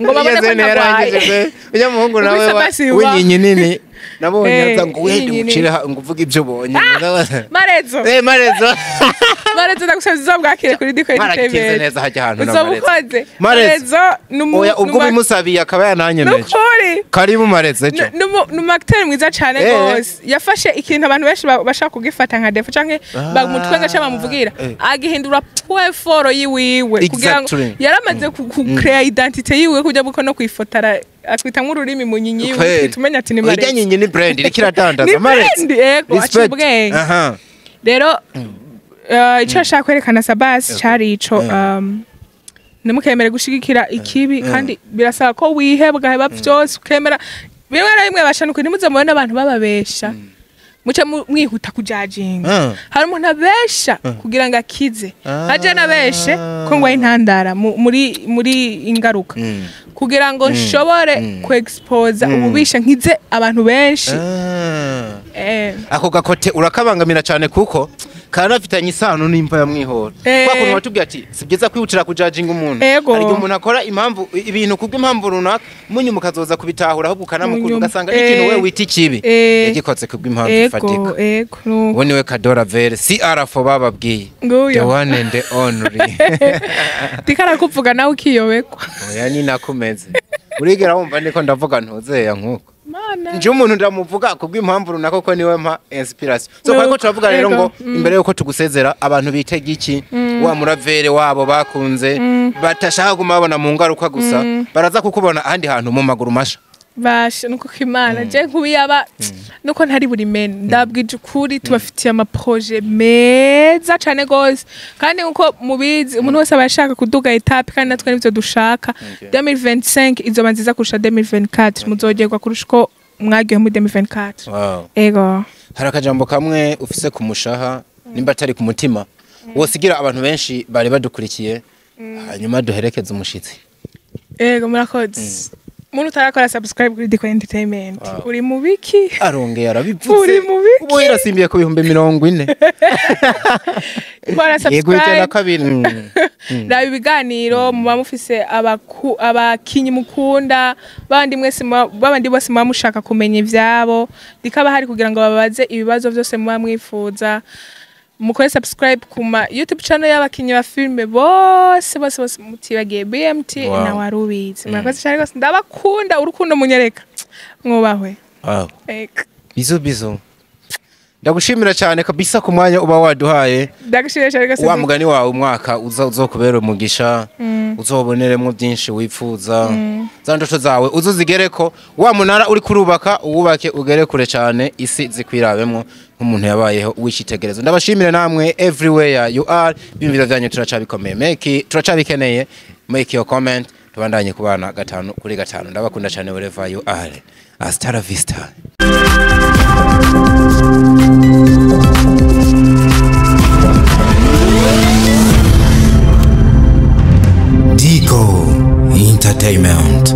ngo babone ko ntagwaye. Ujya muhungu nawe Ubisa basi uba. w'inyinya nini nabonye aza ngo wende inyinya. ucire ngo uvuge ibyo ubonye. Marezo. Marezo. Marezo, ndagusabye uzobwakire kuri Diko Mwaragitinze Entertainment. neza hajya ahantu na Uzoba Marezo. ukoze. Marezo. Marezo ni Oya, ubwo bimusabiye akaba yananyemeje. Nukuri. Karibu Marezo ejo. Ni umu acteur mwiza cyane rwose. Yafashe ikintu abantu benshi bashaka kugifata nka défaut canke bamutwenga cyangwa bamuvugira, agihindura point fort yiwiwe, kugira ngo yaramaze ku créer identité yiwe, kujya buko no kwifotara akwita nk'ururimi mu nyinyi yiwe, tumenya ati ni Ujya Marezo. nyinyi ni brand iriko iradandaza. Ni Marezo. brand, yego, aciye Respect. ubwenge. Rero icyo ashaka kwerekana Sabasi cari ico: ntimukemere gushigikira ikibi, kandi birasaba ko wihebwa, ugaheba vyose, ukemera bimwe na bimwe bashanuka. Ntimuze mubone abantu bababesha muce mwihuta kujajinga. Hari umuntu abesha kugira ngo akize. Aje nabeshe ko ngo intandara muri ingaruka, kugira ngo nshobore ku exposa ububisha, nkize abantu benshi. Ako gakote urakabangamira cyane, kuko karanafitanye isano n'imva ya Mwihora. Kwa kuntu watubwiye ati si byiza kwihutira kujajinga umuntu. Ego. Hari igihe umuntu akora impamvu ibintu kubw'impamvu runaka, munyuma ukazoza kubitahura, ahubwo ukanamukunda, Munyuma. ugasanga n'ikintu we wita ikibi yagikoze kubw'impamvu ifatika. Ego, nuko. Uwo niwe Kadora Vere CR4 bababwiye. Nguyo. The one and the only. Ndiko arakuvuga nawe ukiyobekwa. Oya, ni nakumeze urigera wumva ndiko ndavuga ntuzeya nkuko Mana. nje umuntu ndamuvuga kubw'impamvu runaka, ko niwe mpa inspiration. So Nuko, kwariko turavuga rero ngo imbere yuko tugusezera, abantu bitega iki wa muravere wabo bakunze, batashaka kuguma babona mu ngaruka gusa, baraza kukubona ahandi hantu mu maguru masha? Basha nuko kimana je nkubiyaba nuko ntari buri mene, ndabwije ukuri, tubafitiye ama projets meza cane gose. Kandi nkuko mubizi, umuntu wese aba ashaka kuduga étape, kandi natwe nivyo dushaka. 2025 izoba nziza kurusha 2024, muzogerwa kurusha uko mwagiye muri 2024. Ego. Hari akajambo kamwe ufise ku mushaha, nimba atari ku mutima, wosigira abantu benshi bari badukurikiye, hanyuma duherekeze umushitsi? Ego, murakoze. Muntu utarakora subscribe kuri Diko Entertainment, uri mu biki? Arongeye arabivuze. Uri mu biki? Ubu yarasimbiye ku 40,000. Kora Yego, ijana na subscribe. kabiri. Raba ibiganiro muba mufise, abakinyi mukunda, babandi mwese babandi bose muba mushaka kumenya ivyabo, dikaba hari kugira ngo babaze ibibazo vyose muba mwifuza. Mukore subscribe ku ma YouTube channel y'abakinyi ba filme bose bose bose, mutibagiye BMT na Warubizi. Murakoze cyane rwose, ndabakunda, urukundo munyereka, mwubahwe. Eka. Bisous bisous, ndagushimira cyane kabisa ku mwanya uba waduhaye. Ndagushimira cyane rwose. Wa mugani wawe, umwaka uza uzokubera umugisha, uzoboneremo byinshi wifuza, za ndoto zawe uzozigereko, wa munara uri kurubaka uwubake ugere kure cyane, isi zikwirabemwo nk'umuntu yabayeho w'icitegerezo. Ndabashimire namwe everywhere you are, bimvira byanyu turacabikomeye, make turacabikeneye, make your comment, tubandanye kubana gatanu kuri gatanu. Ndabakunda cyane wherever you are, hasta la vista. Dico Entertainment.